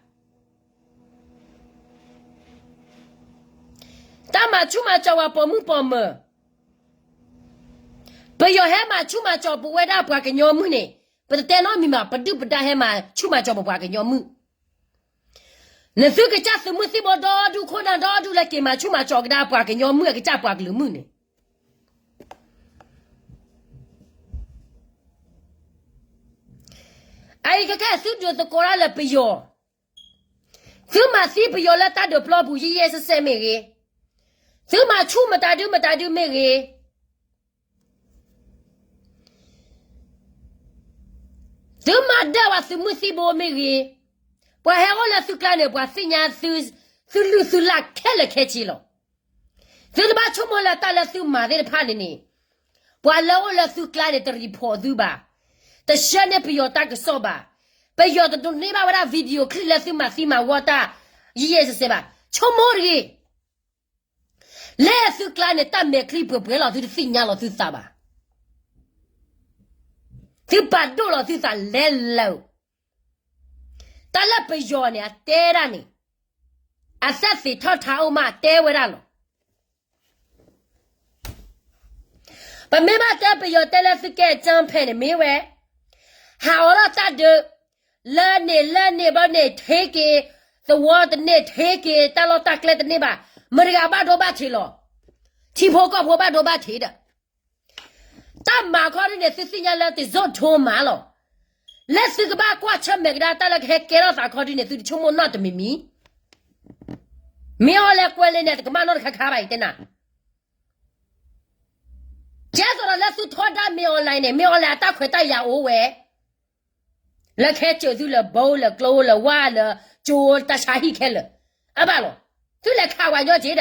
တၢ်မၤဆူၣ်မၤစီၤပှၤပိာ်မုၣ်ပိာ်မၢၤ, ပယီၤဟဲမၤဆူၣ်မၤစီၤပဝဲဒၣ်ပှၤကညီမုၣ်န့ၣ်, ပတတဲနီတမံၤဘၣ်, ပဒုၣ်ပဒါဟဲမၤဆူၣ်မၤစီၤပပှၤကညီမုၣ်. နသုကစၢ်သုးမုၢ်သံၣ်ဘိဒီဒူၣ်ခိၣ်နၢ်ဒီဒူၣ်လၢက့ၤမၤဆူၣ်မၤစီၤကဒါပှၤကညီမုၣ်အကစၢ်ပှၤကလုာ်မုၣ်န့ၣ်, အအံၤခဲကဲသုဒုးသကိးတၢ်လၢပယီၤ, သုမၤသံပယီၤလၢတၢ်ဒုးပျီပူၤယဲၢ်ယဲၢ်စဲးစဲးမ့ၢ်ဂ့ၤ, သုမၤဆူၣ်မတၤဒုမတၤဒုမ့ၢ်ဂ့ၤ, သုမၤဒၢပှၤသုးမုၢ်သံၣ်ဘိမ့ၢ်ဂ့ၤ, ပှၤဟဲအိၣ်လၢသုကျါန့ၣ် ပှၤသ့ၣ်ညါသု, သုလုၢ်သုလၢ်ခဲလၢာ်ခဲဆ့လီၤ. သုတဘၣ်ဆိကမိၣ်လၢတၢ်လၢသုမၤသ့ၣ်တဖၣ်န့ၣ်န့ၣ်, ပှၤလၢအိၣ်လၢသုကျါန့ၣ် တ report သုဘၣ်, တဆှၢန့ၢ်ပယီၤတၢ်ကစီၣ်ဘၣ်, ပယီၤတဒိးန့ၢ်ဘၣ်ဝဲဒၣ် video clip လၢသုမၤသံမၤဝီတၢ် ယဲၢ်ယဲၢ်စဲးစဲးဘၣ်, ဆိကမိၣ်တဂ့ၤ. လၢသုကျါန့ၣ် တၢ်မဲာ်ချံပှဲၤပှဲၤလီၤ, သုတသ့ၣ်ညါလီၤသုသးဘၣ်. သုပာ်ဒိၣ်လီၤသုသးလဲၤလၢာ်. တၢ်လၢပယီၤန့ၣ် အတဲဒၣ်န့ၣ်, အသၢသ့ၣ်ထီၣ်ထါအိၣ်မးတဲဝဲဒၣ်လီၤ. ပမ့ၢ်ဘၣ်တဲပယီၤတဲလၢသုကဲကၠၢဖဲန့ၣ်မ့ၢ်ဝဲ, ဟးအီထီၣ်တၢ်ဒုး, လၢန့ၣ်လၢန့ၣ်ဘျီန့ၣ် ထ့က့ၤ, သဝီတန့ၢ်ထ့က့ၤ, တၢ်လီၢ်တၢ်ကျဲတန့ၢ်ဘၣ်, မတၤတဂၤဘၣ်ဒိဘၣ်ထံးလီၤ. ထံဖိကီၢ်ဖိဘၣ်ဒိဘၣ်ထံးဒီး တၢ်မၤခီဒုန့ၣ် သုသ့ၣ်ညါလၢတစိၢ်ထိမးလီၤ. လၢသုကဘၣ်ကွၢ်ဆၢၣ်မဲာ်ကဒါတၢ်လၢကဟဲကဲထီၣ်သးခီဒုန့ၣ် သုတဆိကမိၣ်နီတမံၤမံၤ. မ့ၢ်အီၤလဲၤကွဲးလံာ်န့ၣ် တကမၣ်နီတခါခါဘၣ် ယတဲနၤ. ကဲသိးဒီးလၢသုထီဒါမ့ၢ်အီၤလဲၣ်န့ၣ် မ့ၢ်အီၤလဲၣ်အတၢ်ခွဲးတၢ်ယာ်အိၣ်ဝဲ လၢကဟဲစၢၤသုလၢဘိလၢကျိလၢဝါလၢကၠိတၢ်ဆါဟံၣ်ခဲလၢာ်, အဘၣ်လီၤ. သုလဲၤခးဝဲညီက့ဒီး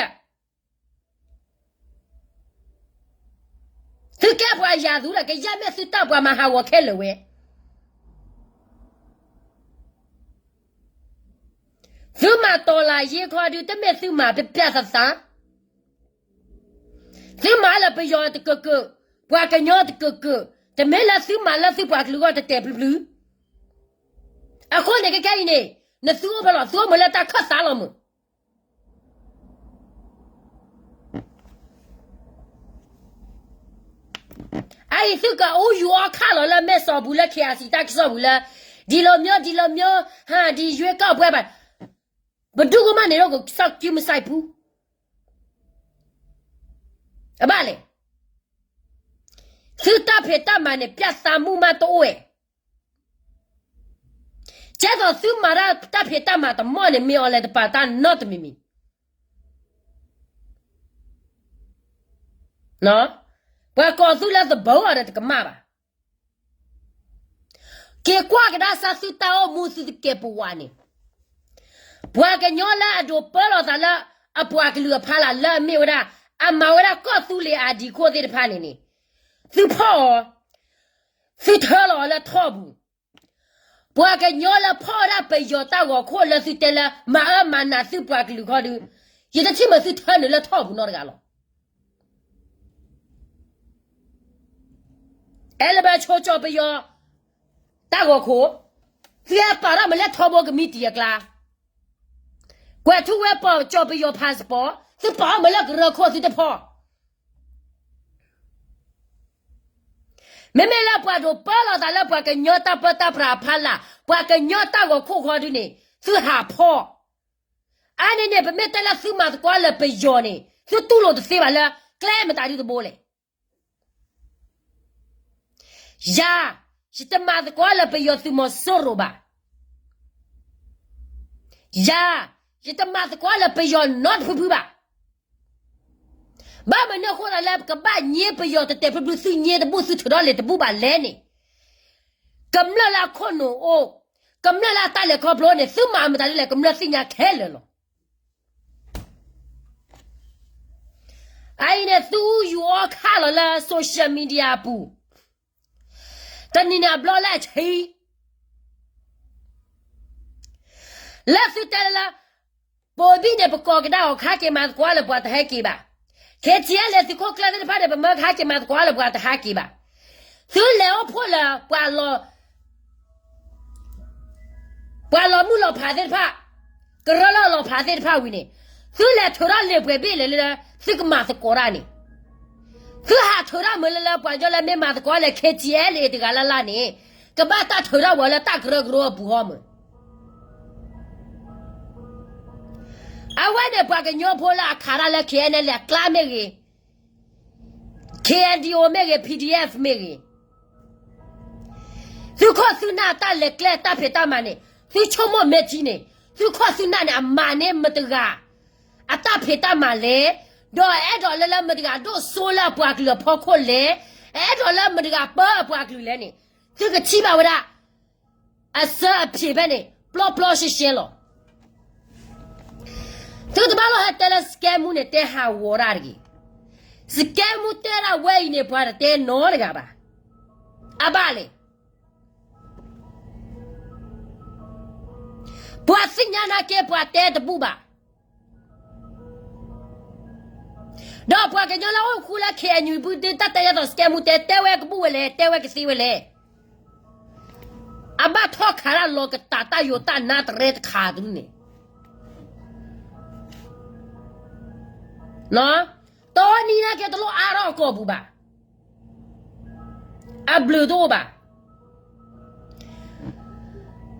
သုကဲပှၤယၤသူဒီး ကယဲၢ်မ့ၢ်သုတၢ်ပှၤမၤဟးဂီၤခဲလၢာ်ဝဲ. သုမၤတီၤလၤယ့ခီဒု တမ့ၢ်သုမၤပျၢ်ပျၢ်သးသး, သုမၤလၢပယီၤတကၢၢ်ကၢၢ်, ပှၤကညီတကၢၢ်ကၢၢ်, တမ့ၢ်လၢသုမၤလၢသုပှၤကလုာ်ဂီၢ်တတဲာ်ဖျုးဖျုး. အဃိန့ၣ်ခဲခဲအံၤန့ၣ် နသုအိၣ်ဖဲလီၤ, သုအိၣ်မ့ၢ်လၢတၢ်ခၢၣ်သးလီၤမုၢ် အအံၤသုကအူယူၤအီၣ်ခၣ်လီၤလၢမဲာ်စီၤပူၤလၢ KIC တၢ်ကစီၣ်ပူၤလၢ ဒီးလီၤမၠိ ဒီးလီၤမၠိ ဟါ ဒီးယွဲၢ်ကီၢ်ပှဲၤဘၣ်, ပဒူၣ်ကမၣ်န့ၣ်ဒီးကစီၣ်ကံမုၢ်ဆါအံၤပူၤ, အဘၣ်လဲၣ်, သုတၢ်ဖံးတၢ်မၤန့ၣ် ပျၢ်သးမုၢ်မးတအိၣ်ဝဲ, ကဲသိးသုမၤတၢ်တၢ်ဖံးတၢ်မၤတမီၢ်န့ၣ် မ့ၢ်အီၤလဲၤတပာ်တၢ်နီတမံၤမံၤ ပှၤကိးသုလၢသဘီအီၤဒီးတကမၣ်ဘၣ်. က့ၤကွၢ်ကဒါစၢ်သုတၢ်အိၣ်မူသုတကဲးပဝးန့ၣ်, ပှၤကညီလၢအဒိးပၢလီၤသးလၢအပှၤကလုာ်အဖီလာ်လၢအမ့ၢ်ဝဲဒၣ် အမၤဝဲဒၣ်ကီၢ်သူလ့ၤအဒံးခိၣ်သ့ၣ်တဖၣ်န့ၣ်န့ၣ်, သုဖီၣ်အီၤ, သုထၢလီၤအီၤလၢထီၣ်ပူၤ ပှၤကညီလၢဖီၣ်ဝဲဒၣ်ပယီၤတၢ်ဂီၤခိၣ်လၢသုတဲလၢမၤအၢမၤနးသုပှၤကလုာ်ခီဒုး, ယတထံၣ်မ့ၢ်သုထၢနုာ်လၢထီၣ်ပူၤနီတဂၤလီၤ. အဲလၢဘၣ်ဆိကၠီၤပယီၤတၢ်ဂီၤခိၣ်, သုဟဲပာ်ထီၣ်မ့ၢ်လၢထီဘိကမံးတံာ်အကျါ, ကွဲးထူဝဲပီၣ်ကၠီၤပယီၤ passport, သုပာ်ထီၣ်မ့ၢ်လၢကရၢခိၣ်သုတဖီၣ် မ့မ့ၢ်လၢပှၤဒိးပၢလီၤသးလၢပှၤကညီတၢ်ပၢတၢ်ပြးအဖီလာ်, ပှၤကညီတၢ်ဂီၤခိၣ်ဃီဒုန့ၣ်, သုဟးဖီၣ်. အါန့ၣ်န့ၣ် ပမ့ၢ်တဲလၢသုမၤသကိးလၢပယီၤန့ၣ် သုတူၢ်လိာ်တသ့ဘၣ်လၢ ကျဲမတၤဒုတဘိလဲၣ်. ယၤ, ယတမၤသကိးလၢပယီၤသုးမီၤစိရိၤဘၣ်. ယၤ, ယတမၤသကိးလၢပယီၤနီတဖုဖုဘၣ်. ဘၣ်မနုၤအဃိသတးလၢကဘၣ်ညိပယီၤတတဲာ်ဖျုဖျု သုညိတဘူၣ် သုထုးထီၣ်လံာ်တဘူၣ်ဘၣ်လဲၣ်န့ၣ်, ကမျၢၢ်လၢအခိၣ်နူာ်အိၣ်, ကမျၢၢ်လၢအတၢ်လဲၤခီဖျိန့ၣ် သုမၤမတၤဒ်လဲၣ် ကမျၢၢ်သ့ၣ်ညါခဲလၢာ်လီၤ. အအံၤန့ၣ် သုယူၤအီခါလီၤလၢ social media အပူၤ, တနံၤန့ၣ်အဘျီလၢအဆံ လၢသုတဲလၢ ပိာ်ဘံၣ်န့ၣ် ပကိးကဒါအီၤ ကဟဲက့ၤမၤသကိးလၢပှၤတဟဲက့ၤဘၣ်. ခဲထံးလၢသုးခိၣ်ကျၢၢ်သ့ၣ်တဖၣ်န့ၣ် ပမၢကဟဲက့ၤမၤသကိးလၢပှၤတဟဲက့ၤဘၣ်. သုလဲၤအိၣ်ဖှိၣ်လၢ ပှၤလီၤမုၢ်လီၤဖးသ့ၣ်တဖၣ်, ကရၢလၢလီၤဖးသ့ၣ်တဖၣ်ဝံၤန့ၣ်, သုလဲၤထုးထီၣ်လံာ်ပှဲၤဘ့ၣ်လဲၣ်လၢ သုကမၤသကိးတၢ်န့ၣ်, သုဟးထုးထီၣ်မုၢ်လၢလၢပှၤကညီလၢမ့ၢ်မၤသကိးလၢ ခဲထံးလၢတဂၤလၢ်လၢ်န့ၣ်, ကဘၣ်တၢ်ထုးထီၣ်ဝဲလၢတၢ်ကရၢကရိအပူၤဟီမုၢ် အဝဲန့ၣ်ပှၤကညီဖိလၢအခးတၢ်လၢ ခဲအံၤနဲၣ်လံ အကျါမ့ၢ်ဂ့ၤ, ခဲအံၤဒံးအိၣ်မ့ၢ်ဂ့ၤ, PDF မ့ၢ်ဂ့ၤ, သုခိၣ်သုနၢ်တၢ်လဲၤကျဲတၢ်ဖံးတၢ်မၤန့ၣ်, သုဆိကမိၣ်မ့ၢ်ထံန့ၣ်, သုခိၣ်သုနၢ်န့ၣ် အမၤန့ၢ်မတၤတဂၤ အတၢ်ဖံးတၢ်မၤလဲၣ်, ဒီးအအဲၣ်ဒိးလၢလၢမတၤတဂၤဒိၣ်စိလၢအပှၤကလုာ်အဖီခိၣ်လဲၣ်, အအဲၣ်ဒိးလၢမတၤတဂၤပၢအပှၤကလုာ်လဲၣ်န့ၣ်, သုကထံၣ်ဘၣ်ဝဲဒၣ် အစၢအဖံးဖဲန့ၣ် ပျီပျီရှဲရှဲလီၤ. သုတဘၣ်လီၤဟဲတဲလၢ စကဲမူန့ၣ် တဲဟးဂီၤတၢ်တဂ့ၤ. စကဲမူတဲဒၣ်ဝဲအံၤန့ၣ် ပှၤတတဲနီတဂၤဘၣ်. အဘၣ်လဲၣ်. ပှၤသ့ၣ်ညါနာ်က့ ပှၤတဲတဘူၣ်ဘၣ်. ဒီးပှၤကညီလၢအိၣ်ဃူလၢ ခဲအံၤနွံ ဘုဒု တၢ်တဲယဲသိး စကဲမူတဲ တဲဝဲကဘူၣ်ဝဲလဲၣ်, တဲဝဲကသ့ဝဲလဲၣ်. အဘၣ်ထီၣ်ခးတၢ်လီၤကတၢ်တၢ်ယိာ်တၢ်နါတရဲတခါတဒူၣ်န့ၣ် တီနံၤနာ်က့တလိၣ်အါထီၣ်အကိာ်ပူၤဘၣ်. အဘျုးတအိၣ်ဘၣ်.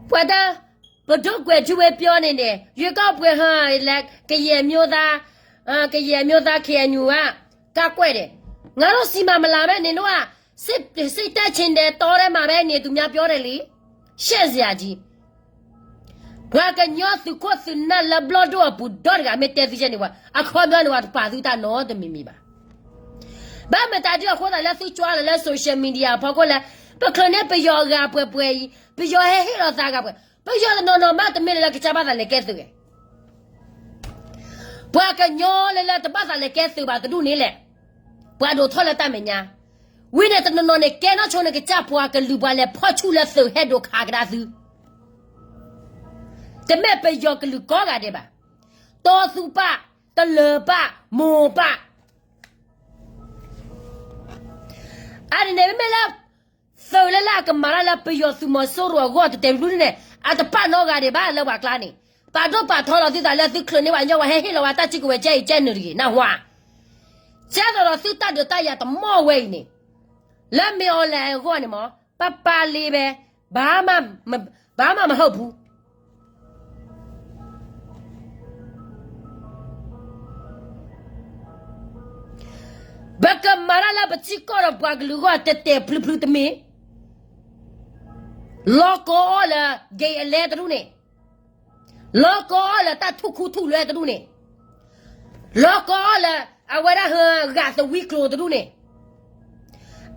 ပှၤတၢ် ပဒိၣ်ကွဲးထူဝဲပျီန့ၣ်န့ၣ် ရွေးကောက်ပွဲဟါ ကယဲၢ်မျိုးသား, ကယဲၢ်မျိုးသား KNU က ကကွဲးဒဲး. ငါတို့ဆီမှာ မလာဘဲနေတော့ စစ်, စစ်တပ်ချင်းတဲ့ တောထဲမှာပဲ နေသူများ ပြောတယ်လေ. ရှက်စရာကြီး. ပှၤကညီသုးခိၣ်သုးနၢ်လၢဘျီၣ်ဒိၣ်အပူၤဒီတဂၤ မ့ၢ်တဲသုကဲန့ၣ်ဝဲ အခီပညီန့ၣ် ပှၤတပာ်သုတၢ်နီတမံၤမံၤဘၣ်. ဘၣ်မတၤဒ်အဃိသတးလၢသုကွၢ်လီၤလၢ social media အဖီခိၣ်လၢ ပချုးန့ၢ်ပယီၤအဂၤပှဲၤပှဲၤအံၤ, ပယီၤဟဲဟ့ၣ်လီၤသးဂၤပှဲၤ, ပယီၤတနီၤနီၤမးတမ့ၢ်လၢလၢကစၢ်ဘၣ်သးလဲၤကဲသုးဂဲၤ ပှၤကညီလၢလၢတဘၣ်သးလဲၤကဲသုးဘၣ်တဒူၣ်န့ၣ်လဲၣ်. ပှၤဒိးထီၣ်လၢတၢ်မဲာ်ညါ, ဝံၤန့ၣ်တနီၤနီၤန့ၣ် ကဲနီၢ်ဆိန့ၣ်ကစၢ်ပှၤကလုာ်ပှၤလဲၤဖီၣ်ဆူၣ်လၢသုးဟဲဒိးခးကဒါသု တမ့ၢ်ပယီၤကလုာ်ကိးဂၤဒဲးဘၣ်. တီသူပၢ်, တလၢၤပၢ်, မိၢ်ပၢ် အါန့ၣ်န့ၣ် မ့မ့ၢ်လၢ သုးလၢလၢအကမၤတၢ်လၢပယီၤသုးမီၤစိရိၤအဂီၢ်တတဲာ်တဖျုန့ၣ် အတပာ်နီတဂၤဒံးဘၣ်လၢပှၤကျါန့ၣ်, ပာ်ဒိၣ်ပာ်ထီလီၤသုသးလၢသုချုးန့ၢ်ပှၤကညီ ပှၤဟဲဟ့ၣ်လီၤဝဲတၢ်စုကဝဲၤကဲအံၤကဲနုာ်တဂ့ၤ နၢ်ဟူဧါ. ကဲသိးဒီးသုတၢ်ဒုးတၢ်ယၤတမီၢ်ဝဲအံၤန့ၣ်, လၢမ့ၢ်အီၤလဲၣ်အဂီၢ်န့ၣ်မး ပပာ်လံဘဲ, ဘၣ်မးမဟၢၣ်ဖူ ပကမၤတၢ်လၢပထံကီၢ်ဒီးပှၤကလုာ်အဂီၢ် တဲာ်တဲာ်ဖျုးဖျုးတမ့ၢ်, လီၤကီအီၤလၢ က့ၤအလဲတဒူၣ်န့ၣ်, လီၤကီအီၤလၢတၢ်ထူၣ်ခူထူၣ်လွဲတဒူၣ်န့ၣ်, လီၤကီအီၤလၢ အဝဲဒၣ်ဟဂာ်သဝံကျိၤတဒူၣ်န့ၣ်,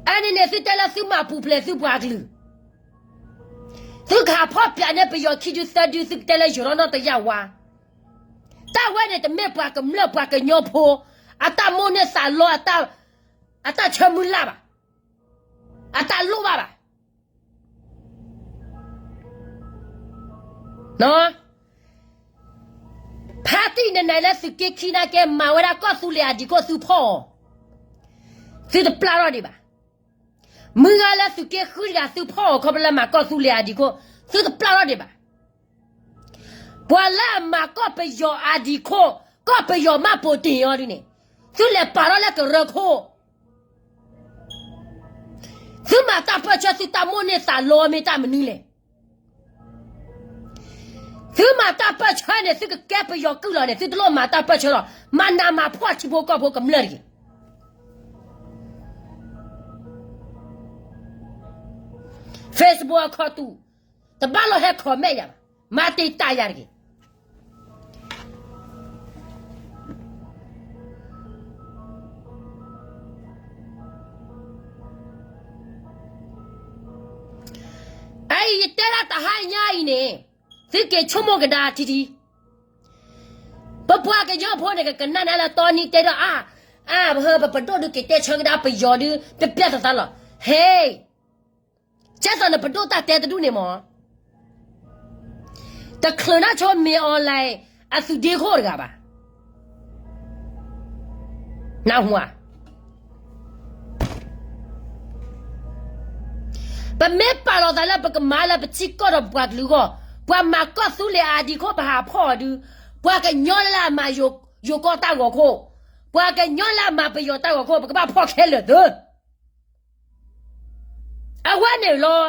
အန့ၣ်န့ၣ် သုတဲလၢသုမၤပူၤဖျဲးသုပှၤကလုာ်, သုကဟးဖီၣ်ပၠးန့ၢ်ပယီၤခံဒုသၢဒု သုကတဲလၢယိၤထီၣ်နီၢ်တယၢ်ဝါ, တၢ်ဝဲန့ၣ်တမ့ၢ်ပှၤကမျၢၢ်ပှၤကညီဖိ အတၢ်မိၣ်န့ၢ်သးလီအတၢ်ဆၢမုၢ်လၢ်ဘၣ်, အတၢ်လိၣ်ဘၣ်ဘၣ်. ဖါတံၢ်နနဲလၢသုးက့ခံနာ်က့ မၤဝဲဒၣ်ကီၢ်သူလ့ၤအဒံးခိၣ်သုဖီၣ်အီၤ, သုတပျၢ်ထီၣ်ဒံးဘၣ်. မုၢ်ဂၤလၢသုးက့ဃုတဂၤသုဖီၣ်အီၤခီဖျိလၢမၤကီၢ်သူလ့ၤအဒံးခိၣ် သုတပျၢ်ထီၣ်ဒံးဘၣ်. ပှၤလၢအမၤကီၢ်ပယီၤအဒံးခိၣ် ကီၢ်ပယီၤမၢ်ပိာ်တ့ၢ်အီၤဒ်န့ၣ် သုလဲၤပာ်ထီၣ်လၢကရၢခိၣ် သုမၤတၢ်ပၢၢ်ဆၢ သုတၢ်မိၣ်န့ၢ်သးလီမ့ၢ်တၢ်မနုၤလဲၣ်. သုမၤတၢ်ပၢၢ်ဆၢန့ၣ် သုကကဲပယီၤကုၢ်လီၤန့ၣ် သုတလိၣ်မၤတၢ်ပၢၢ်ဆၢလီၤ. မၤနးမၤဖှီၣ်ထံဖိကီၢ်ဖိကမျၢၢ်တဂ့ၤ. Facebook အခီၣ်တူာ် တဘၣ်လီၤဟဲ comment ယၤဘၣ်, မၤတံာ်တာ်ယၤတဂ့ၤ. အအံၤယတဲဒၣ်တဟါညါအံၤန့ၣ် သုက့ၤဆိကမိၣ်ကဒါထံထံ, ပပှၤကညီဖိန့ၣ် ကကနၣ်နၤလၢတီနံတဲဒီး အါ, အါ, ပပဒိၣ်ဒုးက့ၤတဲဆၢကဒါပယီၤဒုး ပျဲၢ်ပျဲၢ်သးသးလီၤ. ဟဲ, ကဲသိးနပဒိၣ်တၢ်တဲတဒူၣ်န့ၣ်မး တချုးနၢ်ဆိမ့ၢ် online အသုးဒ့ခိၣ်တဂၤဘၣ်. နၢ်ဟူဧါ. ပမ့ၢ်ပာ်လီၤသးလၢပကမၤလၢပထံကီၢ်ဒီးပပှၤကလုာ်အဂီၢ်, ပှၤမၤကီၢ်သူလ့ၤအဒံးခိၣ် ပဟးဖီၣ်အီၤဒုး, ပှၤကညီလၢအမၤယိၤကီၢ်တၢ်ဂီၤခိၣ်, ပှၤကညီလၢအမၤပယီၤတၢ်ဂီၤခိၣ် ပကဘၣ်ဖီၣ်ခဲလၢာ်သၢ အဝဲန့ၣ်လီၤ.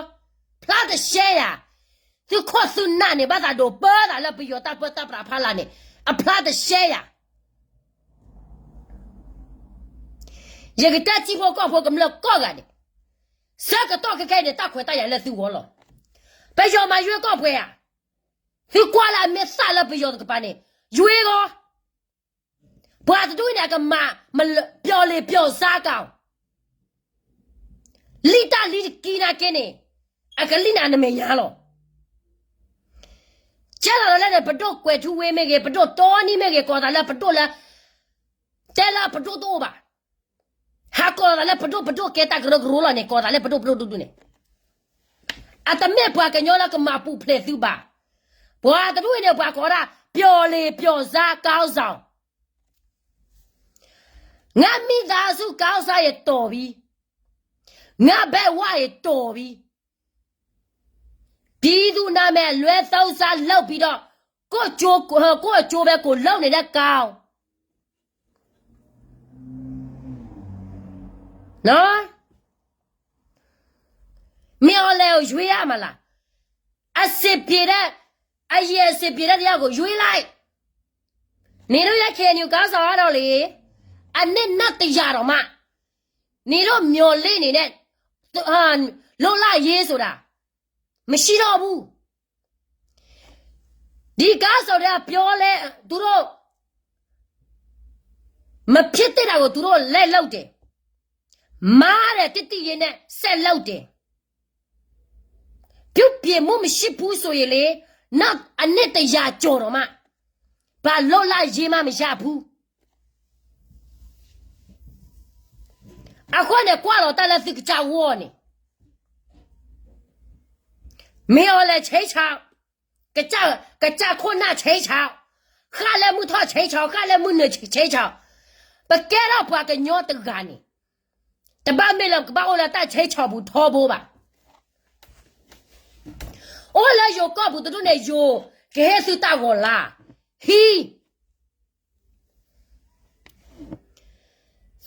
ဖျါတရှဲယၤ, သုခိၣ်သုနၢ်န့ၣ် ဘၣ်သးဒိးပၢသးလၢပယီၤတၢ်ပၢတၢ်ပြးဖးလာ်န့ၣ် အဖျါတရှဲယၤ. ယကတဲထံဖိကီၢ်ဖိကမျၢၢ်ကိးဂၤဒဲး, ဆၢကတီၢ်ခဲခဲအံၤန့ၣ် တၢ်ခွဲးတၢ်ယာ်လၢသုဂီၢ်လီၤ. ပယီၤမၤယွဲကီၢ်ပှဲၤဧါ. သုကွၢ်လၢအမ့ၢ်သၣ်လၢပယီၤတကပၤန့ၣ် ယွဲဂီၢ် ပှၤတဒူၣ်န့ၣ် အကမၤ ပျီၤလ့ၤပျီၤစါကီး, လံၣ်တၢ်လံတကံနာ်က့န့ၣ် အကလံၣ်နၤနမဲာ်ညါလီၤ. ကဲလီၤလၢန့ၣ် ပဒိၣ်ကွဲးထူဝ့မ့ၢ်ဂ့ၤ, ပဒိၣ်တီနံမ့ၢ်ဂ့ၤ, ကိးသးလၢပဒိၣ်လၢ တဲလၢပဒိၣ်တအိၣ်ဘၣ်. ဟးကိးသးလၢပဒိၣ်, ပဒိၣ်ကဲတၢ်ကရၢကရိလီၤန့ၣ်, ကိးသးလၢပဒိၣ်ပဒိၣ်ဒူဒူန့ၣ် အတမ့ၢ်ပှၤကညီလၢကမၤပူၤဖျဲးသုဘၣ်. ပှၤတဒူၣ်အံၤန့ၣ် ပှၤကိးဒၣ် ပျီၤလ့ၤပျီၤစါကီးစီၤ, ငါမိသားစုကီးစီၤ ယတီၤဘံ, ငါဘဲဝါ ယတီၤဘံ, ပြည်သူ့နာမည်လွဲသုံးစားလုပ်ပြီးတော့ ကိုယ့်အကျိုးပဲကိုယ်လုပ်နေတဲ့ကောင် နော်, မင်းအောင်လှိုင်ကိုရွေးရမှာလား. အဆင်ပြေတဲ့, အရင်အဆင်ပြေတဲ့တယောက်ကိုရွေးလိုက်. နင်တို့ရဲ့ KNU ခေါင်းဆောင်ကတော့လေ, အနှစ်နှစ်တစ်ရာတောင်မှ, နင်တို့မျှော်လင့်နေတဲ့, လွတ်လပ်ရေးဆိုတာ, မရှိတော့ဘူး. ဒီခေါင်းဆောင်တွေကပြောလဲ, သူတို့ မဖြစ်သင့်တာကို သူတို့လိုက်လုပ်တယ်. မှားတဲ့ တတိယနဲ့ ဆက်လုပ်တယ်. ပြုပြင်မှုမရှိဘူးဆိုရင်လေ, နောက်အနှစ်တစ်ရာကျော်တောင်မှ, ဘာလွတ်လပ်ရေးမှ မရဘူး. အဃိန့ၣ် ကွၢ်လီၤတၢ်လၢသုကစၢ်ဂီၢ်န့ၣ်, မင်းအောင်လှိုင် ခြိမ်းခြောက်, ကစၢ်, ကစၢ်ခိၣ်နၢ် ခြိမ်းခြောက်, ဃၣ်လၢမုၢ်ထီၣ် ခြိမ်းခြောက်, ဃၣ်လၢမုၢ်နုာ် ခြိမ်းခြောက်, ပကဲထီၣ်ပှၤကညီတဂၤန့ၣ်, တဘၣ်မ့ၢ်လၢကဘၣ်အိၣ်လၢတၢ် ခြိမ်းခြောက် ပူၤထီဘိဘၣ်. အိၣ်လၢယိၤကီၢ်ပူၤတဒူၣ်န့ၣ် ယိၤကဟ့ၣ်သုတၢ်ဂီၤလၢ်, ဟံး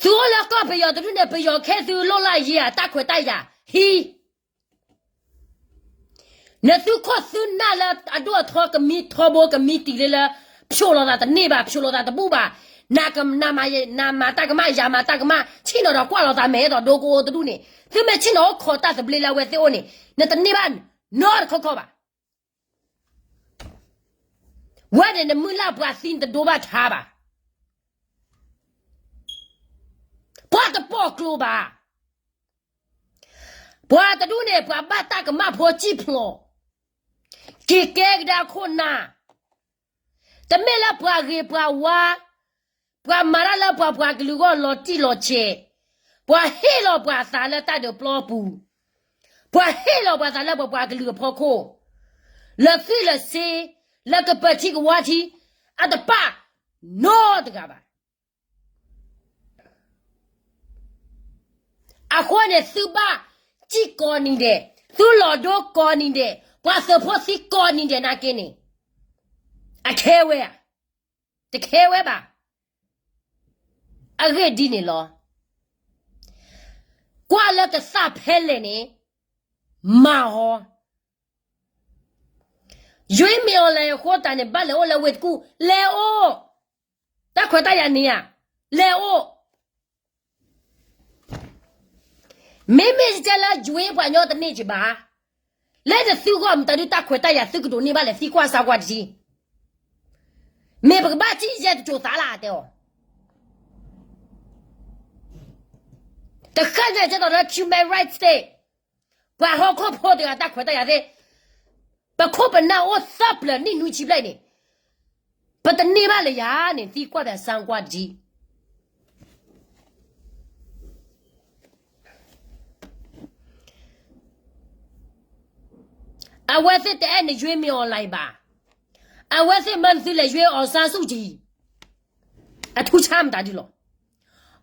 သုအိၣ်လၢကီၢ်ပယီၤတဒူၣ်န့ၣ် ပယီၤကဟ့ၣ်သုလွတ်လပ်ရေးဧါ, တၢ်ခွဲးတၢ်ယာ်, ဟံး. နသုခိၣ်သုနၢ်လၢအဒိၣ်အထီ ကမံထီဘိ ကမံတံာ်လၢလၢ, ဖျိးလိာ်သးတန့ၢ်ဘၣ်, ဖျိးလိာ်သးတဘူၣ်ဘၣ်. နက, နမၤတၢ်ကမၣ် ယၤမၤတၢ်ကမၣ် ဆ့ၣ်နီၤဒီးကွၢ်လီၤသးမဲာ်ဒီးဒိကအိတဒူၣ်န့ၣ် သုမ့ၢ်ဆ့ၣ်နီၤအိၣ်ခိးတၢ်သဘျ့လၢအဝဲသ့ၣ်အိၣ်န့ၣ် နတန့ၢ်ဘၣ်နီတခီခီဘၣ်. ဝဲန့ၣ်နမုၢ်လၢ်ပှၤသံနတဒိဘၣ်ထါဘၣ်. ပှၤတပီၢ်ကျိဘၣ်. ပှၤတဒူၣ်န့ၣ် ပှၤဘၣ်တၢ်ကမၣ်ဖိစံၣ်ဖျိး, က့ၤကဲကဒါခိၣ်နၢ်, တမ့ၢ်လၢပှၤဂ့ၤပှၤဝါ, ပှၤမၤတၢ်လၢပှၤပှၤကလုာ်အဂီၢ်လီၤတံၢ်လီၤဆဲး, ပှၤဟ့ၣ်လီၤပှၤသးလၢတၢ်ဒုးပျီပူၤ, ပှၤဟ့ၣ်လီၤပှၤသးလၢပှၤပှၤကလုာ်အဖီခိၣ်, လၢာ်သွံၣ်လၢာ်စ့, လၢကပၢၤထံကဝါထံ, အတပာ်နီတဂၤဘၣ်. အဃိန့ၣ် သုဘၣ်စံၣ်ကိးနံၤဒဲး, သုလီၤဒိကိးနံၤဒဲး, ပှၤသုးဖိသံကိးနံၤဒဲးနာ်က့န့ၣ်, အခဲဝဲဧါ, တခဲဝဲဘၣ်. အဂ့ၢ်ဒ်န့ၣ်လီၤ. ကွၢ်လၢကသၣ်ဖဲလဲၣ်န့ၣ်, မၤဟီ ယွ့မ့ၢ်အီၤလဲၤအဃိတၢ်န့ၣ် ဘၣ်လဲၤအိၣ်လၢဝ့ၢ်တကူၣ် လဲၤအိၣ်, တၢ်ခွဲးတၢ်ယာ်န့ၣ်ဧါ, လဲၤအိၣ်. မ့မ့ၢ်ကဲလၢယွ့ပှၤကညီတန့ၢ်က့ၤဘၣ်, လၢနသုဂီၢ်မတၤဒုတၢ်ခွဲးတၢ်ယာ်သုကဒိးန့ၢ်ဘၣ်လဲၣ် သံကွၢ်စါကွၢ်တထံ, မ့ၢ်ပကဘၣ်ထံၣ်ယဲတစိၤသးလၢအတဲအီၤ တဃၣ်ညါကဲသိးလၢ human rights သ့ၣ်, ပှၤဟီၣ်ခိၣ်ဖိတဂၤတၢ်ခွဲးတၢ်ယာ်သ့ၣ်, ပခိၣ်ပနၢ်အိၣ်သၢပျၢၤနံၣ်နွံဆံဘျဲၣ်အံၤန့ၣ်, ပတန့ၢ်ဘၣ်လၢယၤန့ၣ် သံကွၢ်ပစါကွၢ်တထံ အဝဲသ့ၣ်တအဲၣ်နယွ့မ့ၢ်အီၤလဲၣ်ဘၣ်. အဝဲသ့ၣ်မၢနသုလဲၤယွ့အီၣ်စါဆူၣ်ကံၣ်, အထူဆါမတၤဒုလီၤ.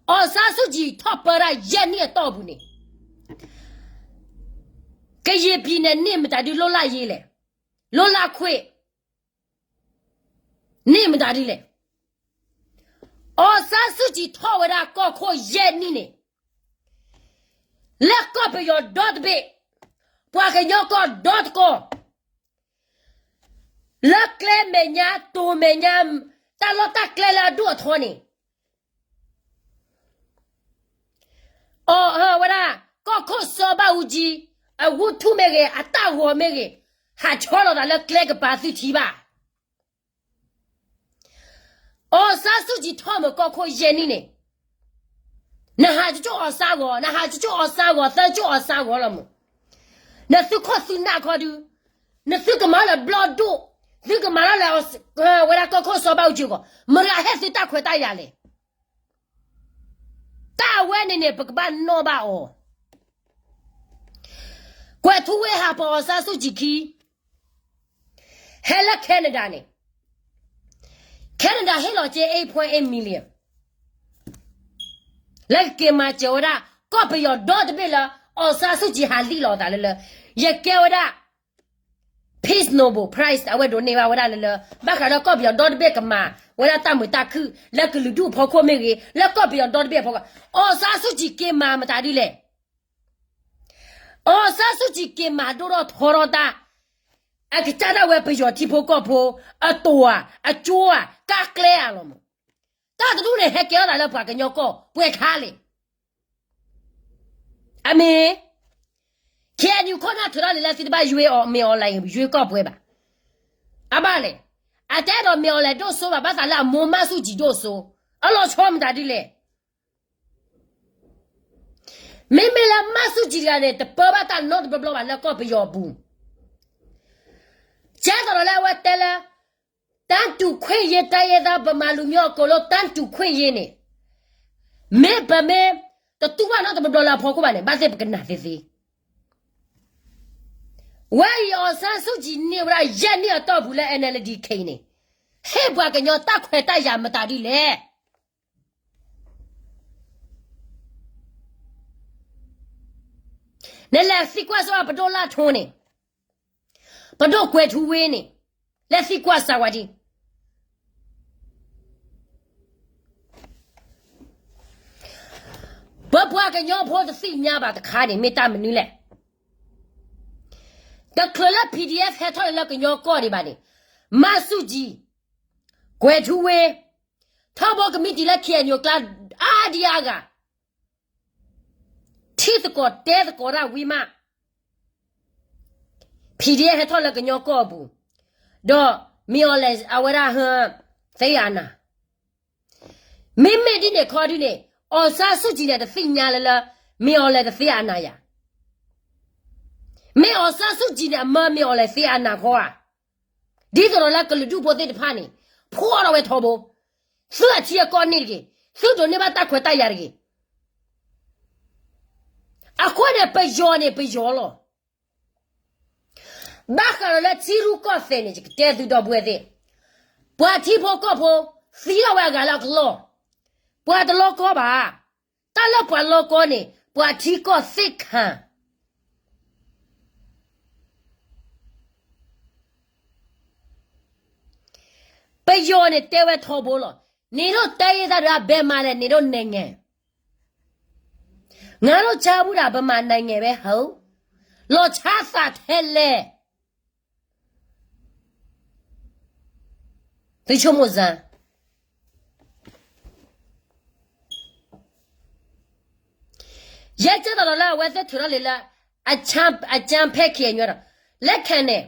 အီၣ်စါဆူၣ်ကံၣ်ထီၣ်ပၢဒၣ်ယဲၢ်နံၣ်အတီၢ်ပူၤန့ၣ်, ကယံာ်ပံၤန့ၣ်န့ၢ်မတၤဒုလိၢ်လၢ်ယ့လဲၣ်, လိၢ်လၢ်ခွ့ န့ၢ်မတၤဒုလဲၣ်. အီၣ်စါဆူၣ်ကံၣ်ထီၣ်ဝဲဒၣ်ကီၢ်ခိၣ်ယဲၢ်နံၣ်န့ၣ်, လၢကီၢ်ပယီၤဒီတဘ့ၣ်, ပှၤကညီကီၢ်ဒီတကီၢ်, လၢကျဲမဲာ်ညါ တိၤမဲာ်ညါ, တၢ်လီၢ်တၢ်ကျဲလၢအဒိၣ်အထီန့ၣ်, အီၣ်ဝဲဒၣ် ကီၢ်ခိၣ်စီၤဘၣ်အူကၠံ, အဂူထူၣ်မ့ၢ်ဂ့ၤ, အတၢ်ဂီၤမ့ၢ်ဂ့ၤ, ဟးဆီလီၤသးလၢကျဲကပၤသုထံဘၣ်. အီၣ်စါဆူၣ်ကံၣ်ထီၣ်မ့ၢ်ကီၢ်ခိၣ်ယဲၢ်နံၣ်န့ၣ်, နဟးကၠိၣ်အီၣ်စါဂီၤ, နဟးကၠိၣ်အီၣ်စါဂီၤ, သၢကၠိၣ်အီၣ်စါဂီၤလီၤမ့ၢ်, နသုခိၣ်သုနၢ်ခီဒု, နသုကမၤလၢဘျီၣ်ဒိၣ်, သုကမၤလၢလၢ ဝဲဒၣ်ကီၢ်ခိၣ်စီၤဘၣ်အူကၠံအဂီၢ်, မတၤဟဲသုတၢ်ခွဲးတၢ်ယာ်လဲၣ်. တၢ်အဝဲန့ၣ်န့ၣ် ပကဘၣ်နီၣ်ဘၣ်အီၤ. ကွဲၤထူဝ့ဟးပိာ်အီၣ်စါဆူၣ်ကံၣ်ခံ, ဟဲလၢ Canada န့ၣ်, Canada ဟ့ၣ်လီၤက့ eight point eight million လၢကက့ၤမၤစၢၤဝဲဒၣ် ကီၢ်ပယီၤဒီတဘ့ၣ်လၢ အီၣ်စါဆူၣ်ကံၣ်ဟးလံၣ်လီၤသးလၢလၢ, ယကဲဝဲဒၣ် Peace Nobel Prize အဝဲဒိးန့ၢ်ဘၣ်ဝဲဒၣ်လၢလၢ, ဘၣ်ဃးဒီးကီၢ်ပယီၤဒီတဘ့ၣ်ကမၤဝဲဒၣ်တၢ်မုာ်တၢ်ခုၣ် လၢကလုာ်ဒူၣ်အဖီခိၣ်မ့ၢ်ဂ့ၤ, လၢကီၢ်ပယီၤဒီတဘ့ၣ်အဖီခိၣ်, အီၣ်စါဆူၣ်ကံၣ်က့ၤမၤမတၤဒ်လဲၣ်. အီၣ်စါဆူၣ်ကံၣ်က့ၤမၤဒိၣ်ထီၣ်ထီထီၣ်တၢ်, အကစၢ်ဒၣ်ဝဲပယီၤထံဖိကီၢ်ဖိ, အတိာ်ဧါ, အကၠိဧါ, ကါကျဲဧါလီၤမး. တၢ်တဒူၣ်န့ၣ် ဟဲကဲထီၣ်သးလၢပှၤကညီကီၢ်ပှဲၤခါလဲၣ်. အမ့ၢ် KNU ခိၣ်နၢ်ထုးထီၣ်န့ၣ်လၢသုတဘၣ်ယွ့အီၤ မ့ၢ်အီၤလဲၣ် ယွ့ကီၢ်ပှဲၤဘၣ်. အဘၣ်လဲၣ်, အတအဲၣ်ဒိးမ့ၢ်အီၤလဲၣ်ဒိၣ်စိဘၣ် ဘၣ်သးလၢအမိၢ်မၢ်ဆူၣ်ကံၣ်ဒိၣ်စိ, အလီၤဆီမတၤဒ်လဲၣ်. မ့မ့ၢ်လၢမၢ်ဆူၣ်ကံၣ်တဂၤန့ၣ် တပၢဘၣ်တၢ်နီတဘျီဘျီဘၣ်လၢကီၢ်ပယီၤအပူၤ, ကဲသိးဒီးလၢအဝဲတဲလၢ တၢ်တူၢ်ခွင့်ရေး တိုင်းရင်းသားဗမာလူမျိုးအကုန်လုံး တၢ်တူၢ်ခွင့်ရေးန့ၣ်, မ့ၢ်ပမ့ၢ်တတူၢ်ဘၣ်နီတဘျီဘျီလၢအဖီခိၣ်ဘၣ်န့ၣ် ဘၣ်သ့ၣ်ပကနၣ်သ့သ့. ဝဲအံၤ အောင်ဆန်းစုကြည် န့ၢ်ဝဲဒၣ်ယဲၢ်နံၣ်အတီၢ်ပူၤလၢ NLD ခဲအံၤန့ၣ်, ဟ့ၣ်ပှၤကညီတၢ်ခွဲးတၢ်ယာ်မတၤဒ်လဲၣ်. နလဲၤသံကွၢ်စ့ၢ်ကီး ပဒိၣ်လၢ်ထိန့ၣ်, ပဒိၣ်ကွဲၤထူဝ့န့ၣ်, လဲၤသံကွၢ်စ့ၢ်ကီးဒံး. ပပှၤကညီဖိတသ့ၣ်ညါဘၣ်တခါန့ၣ် မ့ၢ်တၢ်မနုၤလဲၣ်. တချုးလၢ PDF ဟဲထီၣ်န့ၣ်လၢကညီကီၢ်ဒံးဘၣ်န့ၣ်, မၢ်ဆူၣ်ကံၣ်, ကွဲၤထူဝ့, ထီဘိကမံးတံာ်လၢ ခ့ၣ်အဲၣ်ယူၣ် အကျါ အါဒံအါဂၤ ထံသကိးတဲသကိးတၢ်ဝံၤမး PDF ဟဲထီၣ်လၢကညီကီၢ်အပူၤ, ဒီးမ့ၢ်အီၤလဲၣ်အဝဲဒၣ်ဟၢ သ့အနၤ, မ့မ့ၢ်ဒ်န့ၣ်ခီဒုန့ၣ် အောင်ဆန်းစုကြည်န့ၣ် တသ့ၣ်ညါလၢလၢ မ့ၢ်အီၤလဲၣ်တသ့အနၤယၤ, မ့ၢ်အောင်ဆန်းစုကြည်န့ၣ် အမၢမ့ၢ်အီၤလဲၣ်သ့အနၤခီဧါ, ဒ်သိးဒီးလၢကလုာ်ဒူၣ်ဖိသ့ၣ်တဖၣ်န့ၣ် ဖှီၣ်ထီၣ်ဝဲထီဘိ, သုအထံအကီၢ်န့ၣ်တဂ့ၤ, သုဒိးန့ၢ်ဘၣ်တၢ်ခွဲးတၢ်ယာ်တဂ့ၤ. အဃိန့ၣ် ပယီၤန့ၣ်ပယီၤလီၤ. ဘၣ်ဃးဒီးလၢထံရူၢ်ကီၢ်သဲးန့ၣ် ယကတဲသုဒီပုၢ်ဝဲၢ်သ့ၣ်, ပှၤထံဖိကီၢ်ဖိ သံထီၣ်ဝဲအဂၤလၢအကလီၢ်, ပှၤတလီၤကီဘၣ်, တၢ်လၢပှၤလီၤကီန့ၣ် ပှၤထံကီၢ်သ့ၣ်ခါ ပယီၤန့ၣ်တဲဝဲထီဘိလီၤ. နင်တို့တိုင်းရင်းသားတွေက ဘယ်မှာလဲ နင်တို့နိုင်ငံ. ငါတို့ကြားဘူးတာ ဗမာနိုင်ငံပဲဟုတ်. လီၤဆီသးထဲလဲၣ်. သုဆိကမိၣ်စၢ် ယဲကဲသိးဒီးလၢအဝဲသ့ၣ်ထုးထီၣ်လံလၢ အကြမ်းဖက် ခ့ၣ်အဲၣ်ယူၣ် ဒီး လက်ခံတယ်,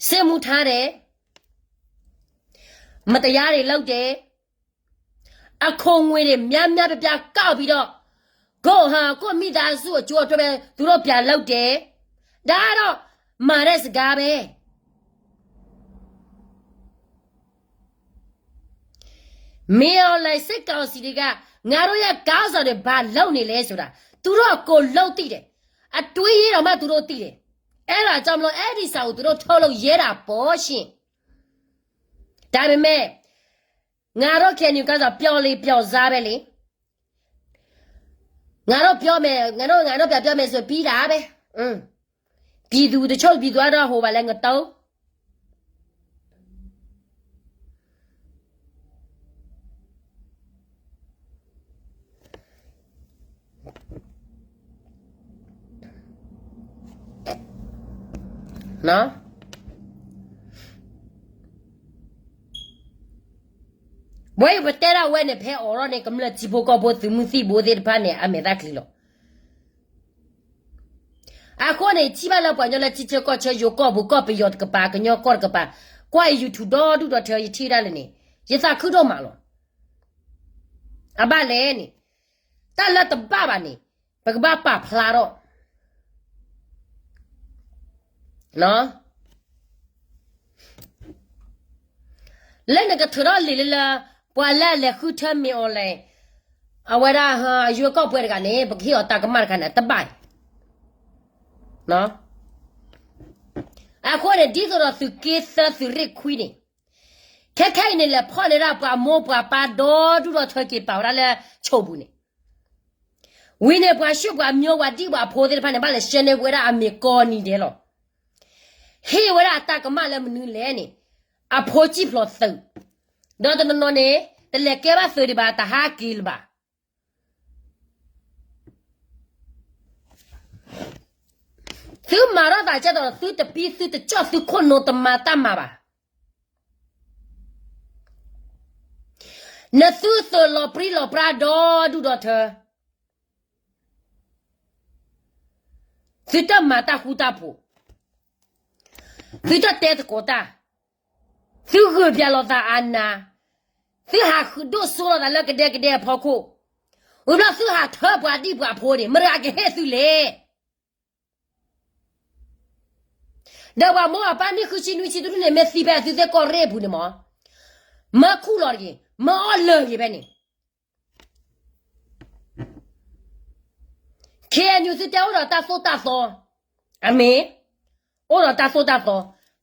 စစ်မှုထမ်းတယ်, မတရားတွေလုပ်တယ်, အခွန်ငွေတွေ များများပြားပြားကောက်ပြီးတော့ ကိုယ့်ဟာကိုယ့်မိသားစုအကျိုးအတွက်ပဲ သူတို့ပြန်လုပ်တယ်, ဒါကတော့ မှန်တဲ့စကားပဲ. မင်းအောင်လှိုင်စစ်ကောင်စီတွေက ငါတို့ရဲ့ခေါင်းဆောင်တွေ ဘာလုပ်နေလဲဆိုတာ သူတို့အကုန်လုံးသိတယ်. အတွေးကြီးတောင်မှ သူတို့သိတယ်. အဲ့ဒါကြောင့်မလို့ အဲ့ဒီစာကို သူတို့ထုတ်လုပ်ရဲတာပေါ့ရှင်. ဒါပေမဲ့ ငါတို့ KNU ခေါင်းဆောင် ပျော်လေပျော်စားပဲလေ. ငါတို့ပြောမယ်, ငါတို့, ငါတို့ပြန်ပြောမယ်ဆို ပြီးတာပဲ. อืม. ပြည်သူ, တချို့ပြည်သူကတော့ ဟိုပါလဲ ငတုံး ဝဲအံၤပတဲဒၣ်ဝဲန့ၣ် ဖဲအိးထီၣ်န့ၣ် ကမျၢၢ်ထံဖိကီၢ်ဖိ သုးမုၢ်သံၣ်ဘိသ့ၣ်တဖၣ်န့ၣ် အမဲာ်သၣ်ချံလီၤ. အဃိန့ၣ် ထံၣ်ဘၣ်လၢပှၤကညီလၢထံဆၢကီၢ်ဆၢ ယိၤကီၢ်ပူၤ ကီၢ်ပယီၤတကပၤ ကညီကီၢ်တကပၤ ကွၢ် YouTube ဒီဒူၣ်ဒီထၢ ယထံၣ်ဒၣ်လဲာ်န့ၣ် ယသးခုဒိၣ်မးလီၤ. အဘၣ်လဲၣ်န့ၣ် တၢ်လၢတဘၣ်ဘၣ်န့ၣ် ပကဘၣ်ပာ်ဖျါထီၣ် လၢနကထုးထီၣ်လံာ်လၢလၢ ပှၤလၢအလဲၤဃုထၢမ့ၢ်အီၤလဲၣ်, အဝဲဒၣ် ယိၤကီၢ်ပှဲၤတဂၤန့ၣ် ပကဟ့ၣ်အီၤတၢ်ကမၣ်တခါန့ၣ် တဘၣ်. အဃိန့ၣ် ဒ်သိးဒီးသုးက့သၢသုးရ့ၣ်ခွံန့ၣ် ခဲခဲအံၤန့ၣ် လဲၤဖီၣ်န့ၢ်ဒၣ်ပှၤမိၢ်ပှၤပၢ်ဒီဒူၣ်ဒီထၢက့ၤပာ်ဝဲဒၣ်လၢဆိးပူၤန့ၣ် ဝံၤန့ၣ် ပှၤၡူၣ်ပှၤမျိၤပှၤဒံၣ်ပှၤဖိသ့ၣ်တဖၣ်န့ၣ် ဘၣ်လဲၤဆှၢန့ၢ်ဝဲဒၣ်အမ့ၢ်ကိးနံၤဒဲးလီၤ. ဟ့ၣ်ဝဲဒၣ်အတၢ်ကမၣ်လၢမနုၤလဲၣ်န့ၣ် အဖိစံၣ်ဖျိးသုး, ဒီးတနီၤနီၤန့ၣ် တလဲၤကဲဘၣ်သုးဒံးဘၣ် တဟးက့ၤလၢၤဘၣ်. သုမၤထီၣ်သးကဲသိး သုတပံသုတကၠီၣ် သုခိၣ်နူာ်တမၤတၢ်မၤဘၣ်. နသုသုးလီၤပြံလီၤပြါဒီဒူၣ်ဒီထၢ, သုတမၤတၢ်ဃူတၢ်ဖိး, သုတတဲသကိးတၢ်, သုဂုာ်ပျဲလိာ်သးအနၤ, သုဟးဃုဒိၣ်စိလိာ်သးလၢကဒဲကဒဲအဖီခိၣ်, ဝံၤဘျီသုဟးထၢပှၤဒံၣ်ပှၤဖိန့ၣ် မတၤကဟ့ၣ်သုလဲၣ်. ဒီးပှၤမိၢ်ပၢ်နံၣ်ဃုဆံနွံဆံတဒူၣ်န့ၣ် မ့ၢ်သံဖဲသုသ့ၣ်ကီၢ်ရ့ၣ်အပူၤန့ၣ်မး, မၢခူၣ်လီၤတဂ့ၤ, မၢအီၣ်လၢာ်ဂ့ၤဖဲန့ၣ် KNU သုတဲအိၣ်ဒီးတၢ်သိၣ်တၢ်သီ, အမ့ၢ်, အိၣ်ဒီးတၢ်သိၣ်တၢ်သီ,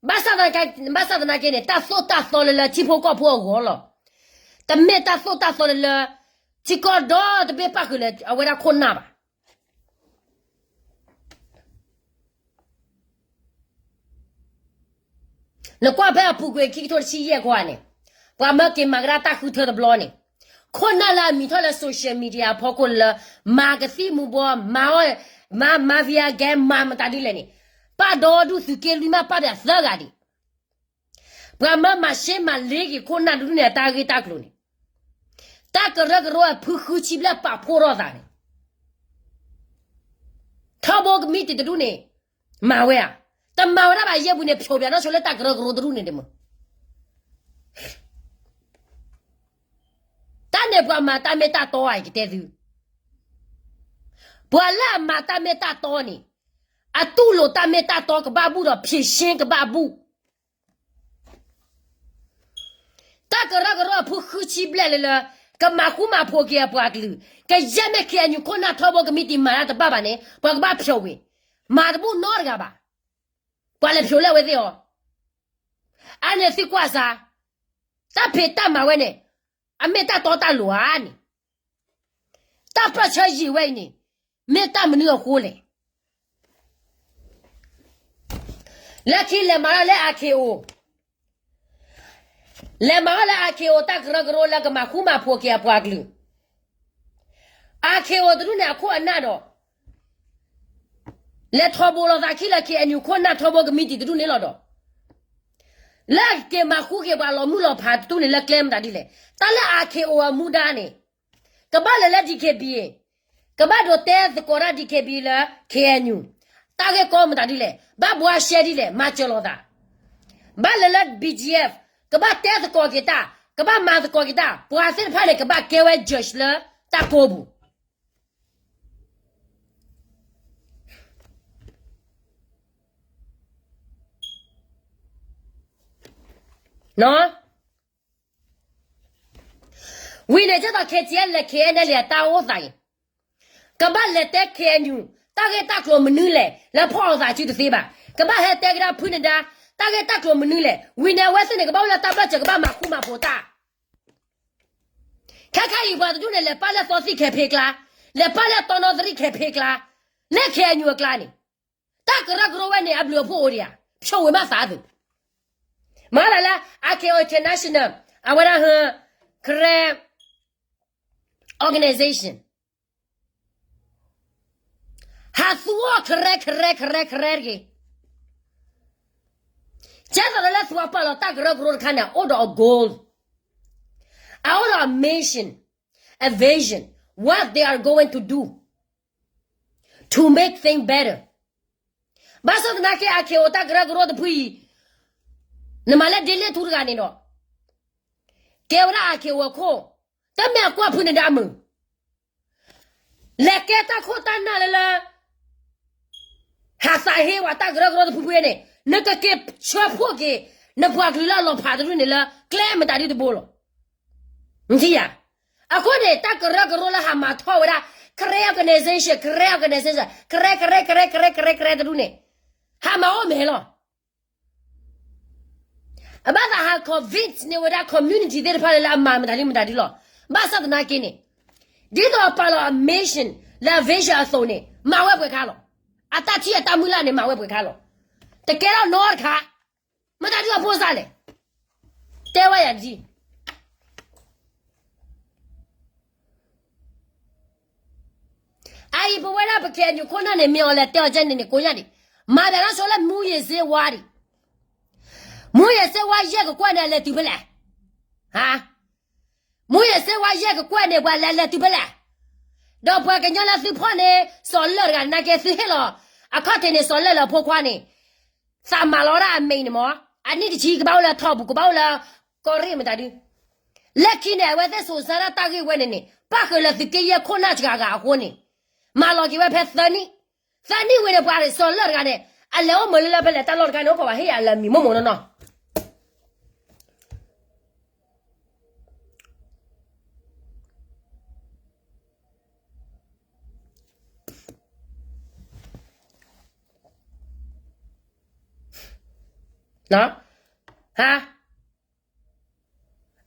ဘၣ်ဆၣ်သနာ်က့, ဘၣ်ဆၣ်သနာ်က့န့ၣ် တၢ်သိၣ်တၢ်သီလၢလၢထံဖိကီၢ်ဖိအဂီၢ်လီၤ. တမ့ၢ်တၢ်သိၣ်တၢ်သီလၢလၢ ထံကီၢ်ဒီတဘ့ၣ်ပၣ်ဃုာ်လၢအဝဲဒၣ်ခိၣ်နၢ်ဘၣ်. နကွၢ်ဖဲအပူၤကွံာ်ခံကထိတဆံယဲၢ်ခွါန့ၣ်, ပှၤမၢက့ၤမၤကဒါတၢ်ဃုထၢတဘျီန့ၣ်, ခိၣ်နၢ်လၢအမံၤထီၣ်လၢ social media အဖီခိၣ်လၢ မၤကသံၣ်မူၤဘှီ, မၤအီၣ်, မၤ mafia gang မၤမတၤဒ်လဲၣ်န့ၣ်, ပၣ်ဒီဒူၣ်သုးက့လွံၢ်မးပၣ်ပၠးသၢဂၤဒံး. ပှၤမၢမၤရှဲမၤလ့က့ၤခိၣ်နၢ်တဒူၣ်န့ၣ် အတၢ်ဂ့ၢ်တၢ်ကျိၤန့ၣ်, တၢ်ကရၢကရိအဖုဃုဆံဘျဲၣ်ပာ်ဖှိၣ်ထီၣ်သးန့ၣ်, ထီဘိကမံးတံာ်တဒူၣ်န့ၣ်, မၤဝဲဧါ, တမၤဝဲဒၣ်ဘၣ် ယဲၢ်ပူၤန့ၣ် ဖျိးပၠးနီၣ်ဆိလၢတၢ်ကရၢကရိတဒူၣ်န့ၣ်တမုာ် တၢ်န့ၣ်ပှၤမၤတၢ်မ့ၢ်တၢ်တီဧါ ယကတဲသု, ပှၤလၢအမၤတၢ်မ့ၢ်တၢ်တီန့ၣ်, အတူၢ်လိာ်တၢ်မ့ၢ်တၢ်တီကဘၣ်ဘူၣ်ဒီး ဖြေရှင်း ကဘၣ်ဘူၣ် တၢ်ကရၢကရိအဖုဃုဆံဘျဲၣ်လၢလၢ, ကမၤဃူမၤဖိးက့ၤအပှၤကလုာ်, ကယဲၢ်မ့ၢ် KNU ခိၣ်နၢ်ထီဘိကမံးတံာ်မၤတၢ်တဘၣ်ဘၣ်န့ၣ် ပှၤကဘၣ်ဖျိးဝံၤ, မၤတဘူၣ်နီတဂၤဘၣ်, ပှၤလဲၤဖျိးလၢအဝဲသ့ၣ်အီၤ, အန့ၣ်သုကွၢ်စါ, တၢ်ဖံးတၢ်မၤဝဲန့ၣ်, အမ့ၢ်တၢ်တီတၢ်လိၤဧါန့ၣ်, တၢ်ပၢၢ်ဆၢယံာ်ဝဲအံၤန့ၣ်, မ့ၢ်တၢ်မနုၤအဃိလဲၣ် လၢခံလဲၤမၤတၢ်လၢ အ ခ့ အိၣ်, လဲၤမၤထီၣ်လၢ အ ခ့ အိၣ် တၢ်ကရၢကရိလၢကမၤဃူမၤဖိးက့ၤအပှၤကလုာ်, အ ခ့ အိၣ် တဒူၣ်န့ၣ်အခိၣ်အနၢ်ဒီး, လဲၤထီဘိလိာ်သးခံလၢ KNU ခိၣ်နၢ်ထီဘိကမံးတံာ်တဒူၣ်န့ၣ်လီၤဒီး, လၢက့ၤမၤဃူက့ၤပှၤလီၤမုၢ်လီၤဖးတဒူၣ်န့ၣ် လၢကျဲမတၤဒ်လဲၣ်, တၢ်လၢ အ ခ့ အိၣ် အမူဒါန့ၣ်, ကဘၣ်လဲၤလၢ DKBA, ကဘၣ်ဒိးတဲသကိးတၢ် DKBA လၢ KNU, တၢ်ဂ့ၢ်ကီမတၤဒ်လဲၣ်, ဘၣ်ဘှါရှဲဒ်လဲၣ် မၤစၢၤလိာ်သး, ဘၣ်လဲၤလၢ BGF, ကဘၣ်တဲသကိးက့ၤတၢ်, ကဘၣ်မၤသကိးက့ၤတၢ်, ပှၤသ့ၣ်တဖၣ်န့ၣ် ကဘၣ်ကဲဝဲ judge လၢတၢ်ကိးပူၤ ဝံၤန့ၣ် ကဲသိး KTLA KNLA အတၢ်အိၣ်သးအံၤ, ကဘၣ်လဲၤတဲ KNU တၢ်ဂ့ၢ်တၢ်ကျိၤမနုၤလဲၣ် လၢဖီၣ်လိာ်သးစုတသ့ဘၣ်, ကဘၣ်ဟဲတဲကဒါဖုနဒါ, တၢ်ဂ့ၢ်တၢ်ကျိၤမနုၤလဲၣ်, ဝံၤန့ၣ် အဝဲသ့ၣ်န့ၣ် ကဘၣ်အိၣ်လၢတၢ်ဘၢၣ်စၢၤ ကဘၣ်မၤဃူမၤဖိးတၢ် ခဲခါအံၤပှၤတဒူၣ်န့ၣ် လဲၤပာ်လၢသီသံၣ်ခဲဖ့ကျါ, လဲၤပာ်လၢတီနီသရံၣ်ခဲဖ့ကျါ, လၢ KNU အကျါန့ၣ်, တၢ်ကရၢကရိဝဲန့ၣ် အဘျုးအဖှိၣ်အိၣ်ဒံးဧါ, ဖျိးဝံၤမးသးသု, မၤလၢလၢ အ ခ့ အိၣ် International အဝဲဒၣ်ဟၢ, Karen organization ဟးသူအီၤ Karen Karen Karen Karen တဂ့ၤ, ကဲသိးလၢသုပာ်လီၤတၢ်ကရၢကရိတခါန့ၣ် အအိၣ်ဒီးအ goal, အအိၣ်ဒီးအ mission, a vision, what they are going to do to make things better. ဘၣ်ဆၣ်သနာ်က့ အ ခ့ အိၣ် တၢ်ကရၢကရိတဖုအံၤ, နမၤလၢဒ့လ့ၣ်ထူတဂၤန့ၣ်ဒီး, ကဲဝဲဒၣ် အ ခ့ အိၣ် အခိၣ်, တမ့ၢ်အကွၢ်ဖုနဒါမုာ် လဲၤကဲတၢ်ခိၣ်တၢ်နၢ်လၢလၢ ဟးသးဟ့ဝဲတၢ်ကရၢကရိတဖုဖုန့ၣ်, နကက့ၤဆၢဖှိၣ်က့ၤ နပှၤကလုာ်လၢအလီၤဖးတဒူၣ်န့ၣ်လၢ ကျဲမတၤဒ်တဘိလီၤ. နထံၣ်ဧါ. အဃိန့ၣ် တၢ်ကရၢကရိလၢဟးမၤထီၣ်ဝဲဒၣ် Karen organization, Karen organization, Karen, Karen, Karen, Karen, Karen တဒူၣ်န့ၣ်, ဟးမၤအိၣ်မဲာ်လီၤ. အဘၣ်သးဟး convince န့ၢ်ဝဲဒၣ် community သ့ၣ်တဖၣ်လၢလၢအမၤမတၤဒ်မတၤဒ်လီၤ. ဘၣ်ဆၣ်သနာ်က့န့ၣ်, ဒ်သိးအပာ်လီၤအ mission လၢအ vision အသိးန့ၣ် မၤဝဲပှဲၤခါလီၤ. အတၢ်ထံၣ်အတၢ်မုၢ်လၢ်န့ၣ် မၤဝဲပှဲၤခါလီၤ. တကဲထီၣ်နီတခါ, မတၤဒ်အဖိစၢ်လဲၣ်. တဲဝဲယၤတထံၣ် အအံၤပဝဲဒၣ်ပ ခ့ၣ်အဲၣ်ယူၣ် ခိၣ်နၢ်န့ၣ် မ့ၢ်အီၤလဲၤတဲအီၤကဲန့ၣ်န့ၣ် ကိးညါဒံး, မၤဘၣ်နီၢ်ဆိလၢ မူးယစ်ဆေးဝါးဒံး, မူးယစ်ဆေးဝါး ယဲၢ်ကကွဲၢ်န့ၣ် အလဲၤတုၤဖဲလဲၣ်, ဟါ, မူးယစ်ဆေးဝါး ယဲၢ်ကကွဲၢ်န့ၣ် ပှၤလဲၤလဲၤတုၤဖဲလဲၣ်, ဒီးပှၤကညီလၢသုဖီၣ်န့ၢ် စီၤလၢၢ်တဂၤနာ်က့ သုဟ့ၣ်လီၤအခီၣ်ထံးန့ၣ် စီၤလၢၢ်လၢအဖိခွါန့ၣ် သးမၤလီၤဝဲဒၣ်အမဲာ်န့ၣ်မး, အနံၣ်တဆံ ကဘၣ်အိၣ်လၢထီပူၤ ကဘၣ်အိၣ်လၢကီၢ်ရ့ၣ်မတၤဒု, လၢခံန့ၣ် အဝဲသ့ၣ်စိၤဆၢဒၣ်တၢ်ဂ့ၢ်ဝဲန့ၣ်န့ၣ် ပၣ်ဃုာ်လၢသုးက့ယဲၢ်ခိၣ်နၢ်စှၤဂၤအဃိန့ၣ်, မၤလီၤက့ၤဝဲဖဲသၢနံၣ်, သၢနံၣ်ဝံၤန့ၣ် ပှၤစီၤလၢၢ်တဂၤန့ၣ် အလဲၤအိၣ်မုာ်လၢလၢဖဲလဲၣ် တၢ်လီၢ်တခါန့ၣ် အိၣ်ခိးဝဲဟ့ၣ်ယၤလၢမံၤမိၢ်မိၢ်နီၢ်နီၢ်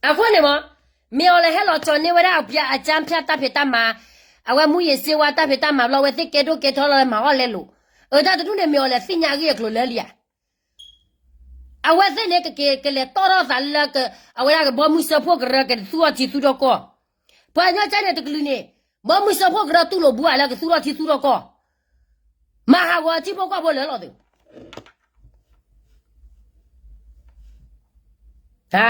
အဃိန့ၣ်မး, မ့ၢ်အီၤလဲၤဟဲလီၤကၠီၤန့ၢ်ဝဲဒၣ်အပျဲၢ်အကၠၢဖၠၣ်တၢ်ဖံးတၢ်မၤ, အဝဲမူးယစ်ဆေးဝါးတၢ်ဖံးတၢ်မၤဘျီ အဝဲသ့ၣ်ကဲဒိၣ်ကဲထီလီၤ မၤအီၣ်လဲလိာ်, အတၢ်တဒူၣ်န့ၣ် မ့ၢ်အီၤလဲၤသ့ၣ်ညါအဂ့ၢ်အကျိၤလၢလံဧါ. အဝဲသ့ၣ်န့ၣ် ကက့ၤကလဲၤတီၢ်ထီၣ်သးလၢ အဝဲဒၣ်ကဘီမုၢ်စၢဖှိၣ်ကရၢ ကသူၣ်ထီၣ်ထံသူၣ်ထီၣ်ကီၢ်, ပှၤကညီကဲန့ၣ်တကလုာ်န့ၣ်, ဘီမုၢ်စၢဖှိၣ်ကရၢတူၢ်လိာ်ဘူးဧါလၢကသူၣ်ထီၣ်ထံသူၣ်ထီၣ်ကီၢ်, မၤဟးဂီၤထံဖိကီၢ်ဖိလၢာ်လီၤသု ဟါ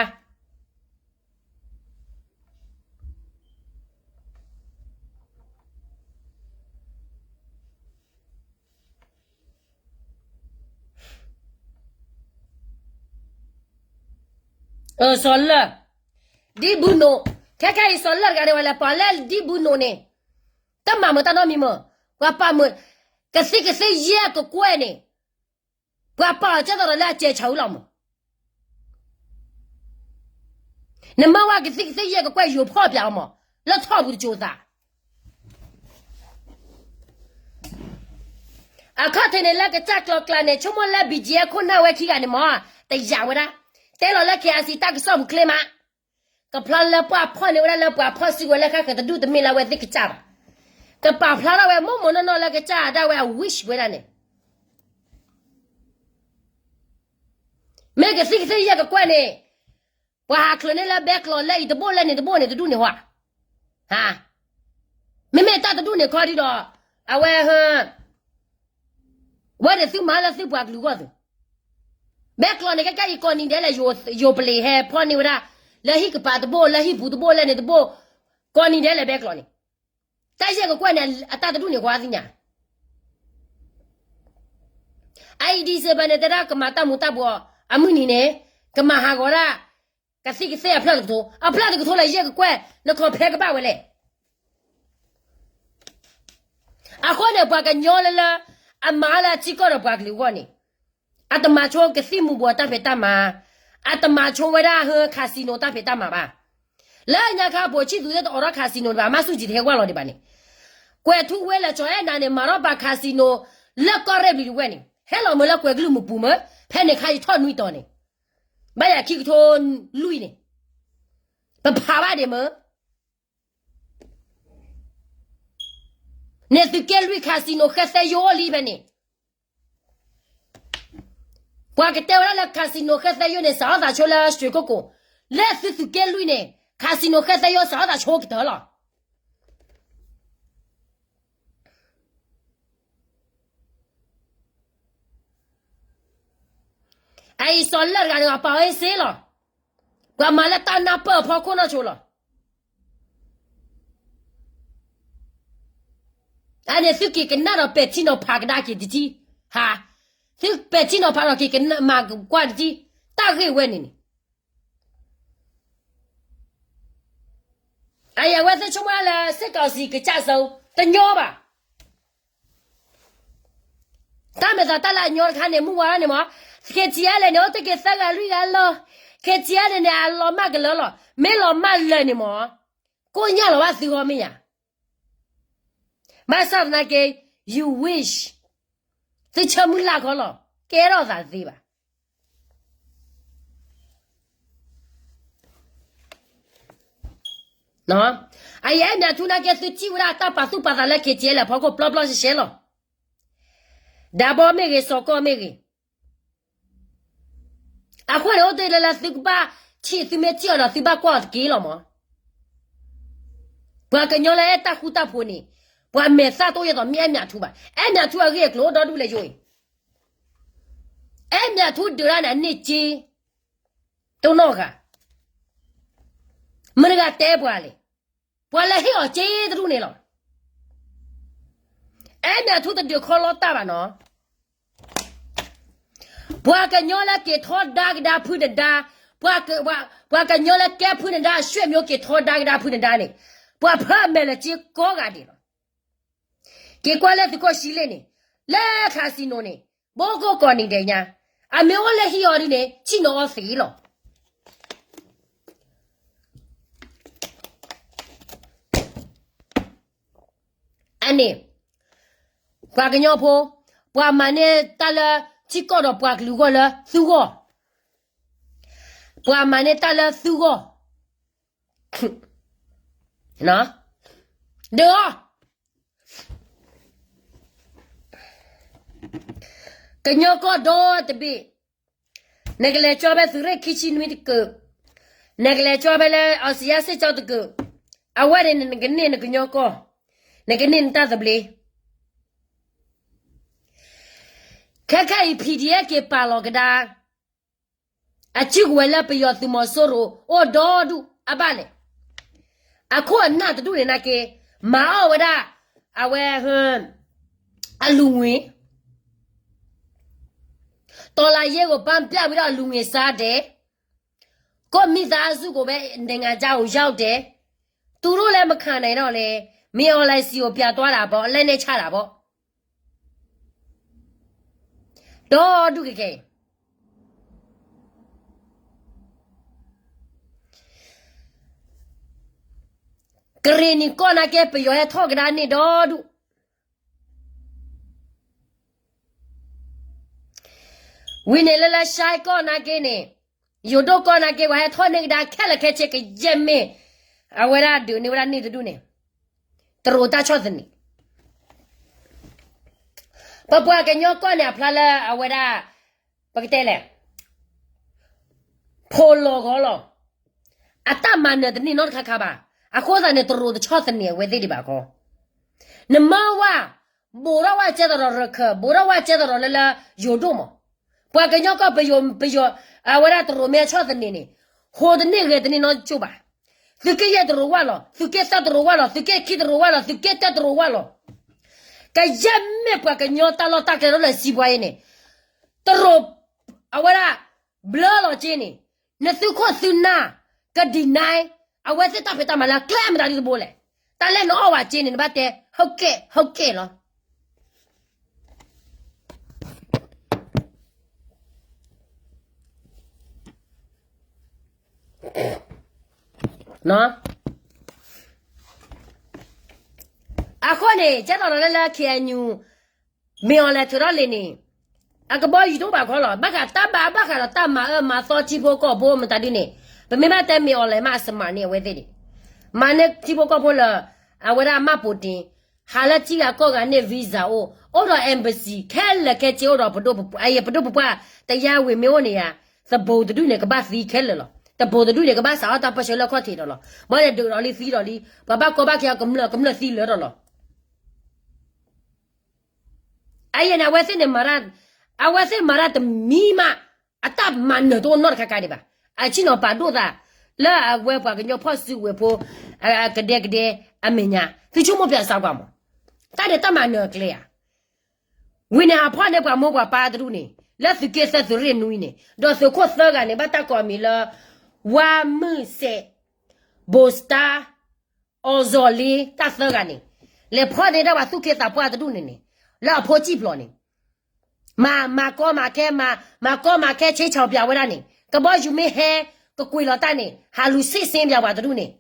စီၤလၢၢ် ဒ်ဘူးနိး, ခဲခဲအံၤ စီၤလၢၢ်တဂၤန့ၣ် ဝဲလဲၤပာ်လၢဒ်ဘူးနိးန့ၣ်, တမၤမုာ်တၢ်နီတမံၤမုာ်, ပှၤပာ်မုာ်, ကသံၣ်ကသ့ၣ်ယဲၢ်ကကွဲၢ်န့ၣ်, ပှၤပာ်အီၤကဲသိးဒီးလၢအစဲးဆၢအူလီၤမုာ် နမ့ၢ်ဝဲကသံၣ်ကသ့ၣ်ယဲၢ်ကကွဲၢ် ယိၤဖီၣ်ပၠးအီၤမး လၢထီၣ်ပူၤတစိၤသး, အခီၣ်ထံးန့ၣ် လၢကစၢ်ကျီကျါန့ၣ် ဆိကမိၣ်လၢ ဘံၣ်ကၠံ အခိၣ်နၢ်ဝဲခံဂၤန့ၣ်မး တယာ်ဝဲဒၣ်, တဲလီၤလၢ ခ့ၣ်အါစံၣ် တၢ်ကစီၣ်ပူၤချ့မး, ကဖျါလၢပှၤဖီၣ်န့ၢ်ဝဲဒၣ်လၢပှၤဖီၣ်စုကဝဲၤလၢ ဃၣ်ဃၢၤတဒူၣ်တမ့ၢ်လၢအဝဲသ့ၣ်ကစၢ်ဘၣ်, ကပာ်ဖျါထီၣ်ဝဲမိၢ်မိၢ်နီၢ်နီၢ်လၢကစၢ်ဒၣ်ဝဲအ wish ဝဲဒၣ်န့ၣ် မ့ၢ်ကသံၣ်ကသ့ၣ်ယဲၢ်ကကွဲၢ်န့ၣ်, ပှၤဟးချုးန့ၢ်လၢဘဲကျီးလၢအံၤတဘိၣ်လၢန့ၣ်တဘိၣ်န့ၣ်တဒူၣ်န့ၣ်ဟါ, မ့မ့ၢ်တၢ်တဒူၣ်န့ၣ်ခီဒံးဒီး, အဝဲ, ဝဲန့ၣ်သုမၤလၢသုပှၤကလုာ်ဂီၢ်သု, ဘဲကျီးန့ၣ် ကဲကဲအံၤကိးနံၤဒဲးလဲၣ်, ယိၤပလ့ၤဟဲဖီၣ်န့ၢ်ဝဲဒၣ်, လၢဟံၣ်ကပၤတဘိၣ်လၢဟံၣ်ပူၤတဘိၣ်လၢန့ၣ်တဘိၣ်, ကိးနံၤဒဲးလဲၣ်ဘဲကျီးန့ၣ်, တၢ်ယဲၢ်ကကွဲၢ်န့ၣ် အတၢ်တဒူၣ်န့ၣ်ကွၢ်သ့ၣ်ညါ အအံၤ December န့ၣ် တဲဒၣ်ကမၤတၢ်မူၤတၢ်ဘှီးအမုၢ်နံၤန့ၣ်, ကမၤဟးဂီၤဒၣ်, ကသံၣ်ကသ့ၣ်အဖျၢၣ်တကထိ, အဖျၢၣ်တကထိလၢယဲၢ်ကကွဲၢ် နခီၣ်ဖဲကဘၣ်ဝဲလဲၣ်. အဃိန့ၣ် ပှၤကညီလၢလၢ, အမၤလၢအထံကီၢ်ဒီးပှၤကလုာ်အဂီၢ်န့ၣ်, အတမၤဆိကသံၣ်မူၤဘှီးတၢ်ဖံးတၢ်မၤ, အတမၤဆိဝဲဒၣ်ဟၢ casino တၢ်ဖံးတၢ်မၤဘၣ်. လၢညါခါပိာ်ဆံၣ်သူးသ့ၣ်တအိးထီၣ် casino တဘၣ်, မၤဆူၣ်ကံၤတဟဲကွၢ်လီၤဒံးဘၣ်န့ၣ်, ကွဲၤထူဝ့လၢကၠီၤအဲၣ်နၤန့ၣ် မၤထီၣ်ပာ် casino လၢကီၢ်ရ့ၣ်ဘျံးတဝဲၢ်န့ၣ် ဟဲလီၤမၢလၢကွဲၤကလုၢ်မုၢ်ပူၤမၢ, ဖဲန့ၣ်ခါယထီၣ်နွံတီၤန့ၣ်, ဘၣ်ယၤခံကထိလွံၢ်န့ၣ်, ပဖးဘၣ်ဒံးမၢ န့ၣ်သုးက့လွံၢ် casino ဃဲသဲယိအိၣ်လံဖဲန့ၣ်, ပှၤကတဲဝဲဒၣ်လၢ casino ဃဲသဲယိန့ၣ် စးထီၣ်သးဆိလၢ ရွှေကုက္ကို, လၢသုသုးက့လွံၢ်န့ၣ် casino ဃဲသဲယိစးထီၣ်သးဆိကတၢၢ်လီၤ. အအံၤစီၤလၢၢ်တဂၤန့ၣ် ပာ်ဝဲစ့လီၤ. ပှၤမၤလၢတၢ်နၢ်ပၢၢ်အဖီခိၣ်နီၢ်ဆိလီၤ. အန့ၣ်သုက့ၤကနၣ်ဒီးပဲာ်ထံနီၤဖးကဒါက့ၤတထံၣ်, ဟါ, သုပဲာ်ထံနီၤဖးဒီးက့ၤကမၤကွၢ်တထံၣ်, တၢ်ဂ့ၢ်ဝဲန့ၣ်န့ၣ် အအံၤအဝဲသ့ၣ်ဆိကမိၣ်လၢ စစ်ကောင်စီ ကစၢ်စု တညီဘၣ်. တၢ်မဲာ်သးတၢ်လၢအညီတခါန့ၣ် မုၢ်ဝါထီၣ်န့ၣ်မး, ခ့ၣ်ထံးအါလဲၣ်န့ၣ် အိၣ်တ့ၢ်က့ၤသၢဂၤလွံၢ်ဂၤလီၤ. ခ့ၣ်ထံးအါန့ၣ်န့ၣ် အလီၤမၢ်ကလၢာ်လီၤ. မ့ၢ်လီၤမၢ်လၢာ်န့ၣ်မး, ကိၣ်ညၣ်လီၤဘၣ်သုဂီၢ်မ့ၢ်ဧါ. ဘၣ်ဆၣ်သနာ်က့ you wish, သုဆၢမုၢ်လၢ်ခီလီၤ, ကဲထီၣ်သးတသ့ဘၣ်. အအံၤအဲၣ်မၠးထူနာ်က့ သုထံၣ်ဝဲဒၣ်တၢ်ပာ်သူၣ်ပာ်သးလၢ ခ့ၣ်ထံးအါလဲၣ်အဖီခိၣ် ပျီပျီရှဲရှဲလီၤ. ဒးဘီမ့ၢ်ဂ့ၤ, စီၤကီၢ်မ့ၢ်ဂ့ၤ, အဃိန့ၣ် အိၣ်တ့ၢ်လၢလၢသုကဘၣ်ထံၣ်, သုမ့ၢ်ထံၣ်အီၤဒီး သုဘၣ်ကွၢ်အီၤတက့ၢ်လီၤမး. ပှၤကညီလၢအဲၣ်တၢ်ဃူတၢ်ဖိးန့ၣ်, ပှၤမဲာ်သၣ်တအိၣ်ယဲၢ်သိးမ့ၢ်အဲၣ်မၠးထူဘၣ်. အဲၣ်မၠးထူအဂ့ၢ်အကျိၤအိၣ်ဒီဒူၣ်လၢယိၤအံၤ, အဲၣ်မၠးထူဒုးတၢ်န့ၣ် အန့ၢ်စ့ တနီၢ်ဂၤ, မတၤတဂၤတဲပှၤလဲၣ်. ပှၤလၢဟ့ၣ်အီၤစ့တဒူၣ်န့ၣ်လီၤ. အဲၣ်မၠးထူတဒုးခီလီတၢ်ဘၣ်နီၤ. ပှၤကညီလၢက့ၤထီဒါကဒါဖုနဒါ, ပှၤကညီလၢကဲဖုနဒါအဆွေမျိုး က့ၤထီဒါကဒါဖုနဒါန့ၣ်, ပှၤဖၢအမဲာ်လၢစ့ကိးဂၤဒဲးလီၤ. က့ၤကွၢ်လၢသုးခိၣ်ဆံလ့ၣ်န့ၣ်, လၢ casino န့ၣ်, ဘိကိးကိးနံၤဒဲးညါ, အမ့ၢ်အိၣ်လၢဟံၣ်အီၤဒ်န့ၣ် ဆ့ၣ်နီၤအီၤသ့လီၤ. အန့ၣ်, ပှၤကညီဖိ, ပှၤမၤန့ၢ်တၢ်လၢထံကီၢ်ဒီးပှၤကလုာ်ဂီၢ်လၢသုဂီၢ်, ပှၤမၤန့ၢ်တၢ်လၢသုဂီၢ်, ဒုးအီၤ ကညီကီၢ်ဒီတဘ့ၣ်, နကလဲၤကၠီဖဲသုးရ့ၣ်ခံဆံနွံတကုာ်, နကလဲၤကၠီဖဲလၢ အီစံယါစ့ၣ်ကၠီတကုာ်, အဝဲန့ၣ် နကန့ၢ်နကညီကီၢ်, နကန့ၢ်နတၢ်သဘျ့. ခဲခါအံၤ PDF က့ၤပာ်လီၤကဒါ, အစုကဝဲၤလၢပယီၤသုးမီၤစိရိၤအိၣ်ဒီဒူၣ်အဘၣ်လဲၣ်. အခိၣ်အနၢ်တဒူၣ်န့ၣ်နာ်က့ မၤအီၣ်ဝဲဒၣ် အဝဲ အလူၤငွေ တော်လှန်ရေးကို ဘမ်းပြပြီးတော့ လူငွေစားတယ်. ကိုယ့်မိသားစုကိုပဲ နိုင်ငံခြားကိုရောက်တယ်. သူတို့လည်း မခံနိုင်တော့လဲ မင်းအောင်လှိုင်ဆီကို ပြန်သွားတာပေါ့, လက်နက်ချတာပေါ့. ဒီဒူၣ်ကကဲ ကရ့ၣ်နံၣ်ကီၢ်နာ်က့ ပယီၤဟဲထီၣ်ကဒါန့ၣ်ဒီဒူၣ်. ဝံၤန့ၣ်လၢလၢရှါကီၢ်နာ်က့န့ၣ် ယိၤဒိၣ်ကီၢ်နာ်က့ ပှၤဟဲထီၣ်န့ၢ်ကဒါခဲလၢာ်ခဲဆ့ကယဲၢ်မ့ၢ် အဝဲဒၣ်ဒုးန့ၢ်ဝဲဒၣ်န့ၢ်တဒူၣ်န့ၣ် တရူးတၢ်ဆီၣ်သနံး ပပှၤကညီကီၢ်န့ၣ် အဖျါလၢအဝဲဒၣ် ပကတဲလဲၣ် ဖိလီၤဂီၤလီၤ. အတၢ်မၤနၢၤတန့ၢ်နီတခါခါဘၣ်. အဃိသတးန့ၣ် တရူးတဆီၣ်သနံးအဝဲသ့ၣ်ဒံးဘၣ်ခီ. နမၢဝဲ ဘူးထီၣ်ဝဲကဲသရီးရခၢၣ်, ဘူးထီၣ်ဝဲကဲသရီးလၢလၢယိၤဒိၣ်မး. ပှၤကညီကီၢ်ပယီၤ ပယီၤ အဝဲဒၣ်တရူးမ့ၢ်ဆီၣ်သနံးန့ၣ် ဟိတန့ၢ်ဂဲၤတန့ၢ်နီတကၠိၢ်ဘၣ်. သုးက့ယဲၢ်တရူးဝဲလီၤ, သုးက့သၢတရူးဝဲလီၤ, သုးက့ခံတရူးဝဲလီၤ, သုးက့တၢတရူးဝဲလီၤ. ကယဲၢ်မ့ၢ်ပှၤကညီတၢ်လီၢ်တၢ်ကျဲဒီးလၢစံးပှၤအံၤန့ၣ် တရူး အဝဲဒၣ် ဘျၢလီၤက့န့ၣ် နသုခိၣ်သုနၢ် ကဒံၣ်နါ အဝဲသ့ၣ်တၢ်ဖံးတၢ်မၤလၢကျဲမတၤဒ်တဘိလဲၣ်. တၢ်လၢနအီၣ်ဝဲက့န့ၣ် နဘၣ်တဲ ဟုတ်ကဲ့ ဟုတ်ကဲ့ လီၤ. အဃိန့ၣ် ကဲသိးဒီးလၢလၢ KNU မ့ၢ်အီၤလဲၤထုးထီၣ်လံာ်န့ၣ် အကဘီယူၤတအိၣ်ဘၣ်ခီလီၤ. ဘၣ်ဃးတၢ်ဘါ ဘၣ်ဃးဒီးတၢ်မၤအၢမၤသီထံဖိကီၢ်ဖိမတၤဒ်န့ၣ် ပမ့ၢ်ဘၣ်တဲမ့ၢ်အီၤလဲၤမးအစမးန့ၣ် အဝဲသ့ၣ်န့ၣ် မၤန့ၢ်ထံဖိကီၢ်ဖိလၢ အဝဲဒၣ်မးပူၤတ့ၢ် ဟးလၢထံဂၤကီၢ်ဂၤန့ၣ် visa အိၣ် အိၣ်ဒီး embassy ခဲလၢာ်ခဲဆ့ အိၣ်ဒီးပဒိၣ်ပပှၢ် အယပဒိၣ်ပပှၢ် တယါဝံၤမ့ၢ်အိၣ်န့ၣ်ယါ သဘိတဒူၣ်န့ၣ် ကဘၣ်သံခဲလၢာ်လီၤ. သဘိတဒူၣ်န့ၣ် ကဘၣ်စးထီၣ်တၢ်ပၢၢ်ဆၢလၢခီၣ်ထံးဒီးလီၤ. ဘၣ်န့ၣ်ဒုးဒီးလံသံဒီးလံ ပှၤဘၣ်ကီဘၣ်ခဲအကမျၢၢ် ကမျၢၢ်သံလၢာ်ဒီးလီၤ. အယဲၢ်န့ၣ် အဝဲသ့ၣ်န့ၣ်မၤတၢ် အဝဲသ့ၣ်မၤတၢ်တမံၤမး အတၢ်မၤနၢၤတအိၣ်နီတခါခါဒံးဘၣ်. အဆ့ၣ်နီၤပာ်ဒိၣ်သး လၢအဝဲပှၤကညီဖီၣ်စုကဝဲၤဖိ ကဒဲကဒဲအမဲာ်ညါ သုဆိကမိၣ်ပၠးစးကွၢ်မး တၢ်ဒဲးတၢ်မၤနၢၤအကျဲဧါ. ဝံၤန့ၣ် ဟးဖီၣ်န့ၢ်ပှၤမိၢ်ပှၤပၢ်တဒူၣ်န့ၣ် လၢသုးက့သၢသုးရ့ၣ်နွံန့ၣ် ဒီးသုးခိၣ်သၢဂၤန့ၣ် ဘၣ်တၢ်ကိးအမံၤလၢ ဝါမုၢ်စဲး ဘိးစတာ အီၤစီၤလ့ တၢ်သၢဂၤန့ၣ် လဲၤဖီၣ်န့ၢ်ဒၣ်ပှၤသူၣ်က့သးပှၢ်တဒူၣ်န့ၣ်န့ၣ် လၢအဖိစံၣ်ဖျိးန့ၣ် မၤ မၤကီမၤခဲ မၤ မၤကီမၤခဲ ဆ့ဆၢပၠးဝဲဒၣ်န့ၣ် ကဘီယူၤမ့ၢ်ဟဲ ကကွံာ်လီၤတၢ်န့ၣ် ဟးလူၤဆ့ၣ်စ့ပၠးပှၤတဒူၣ်န့ၣ်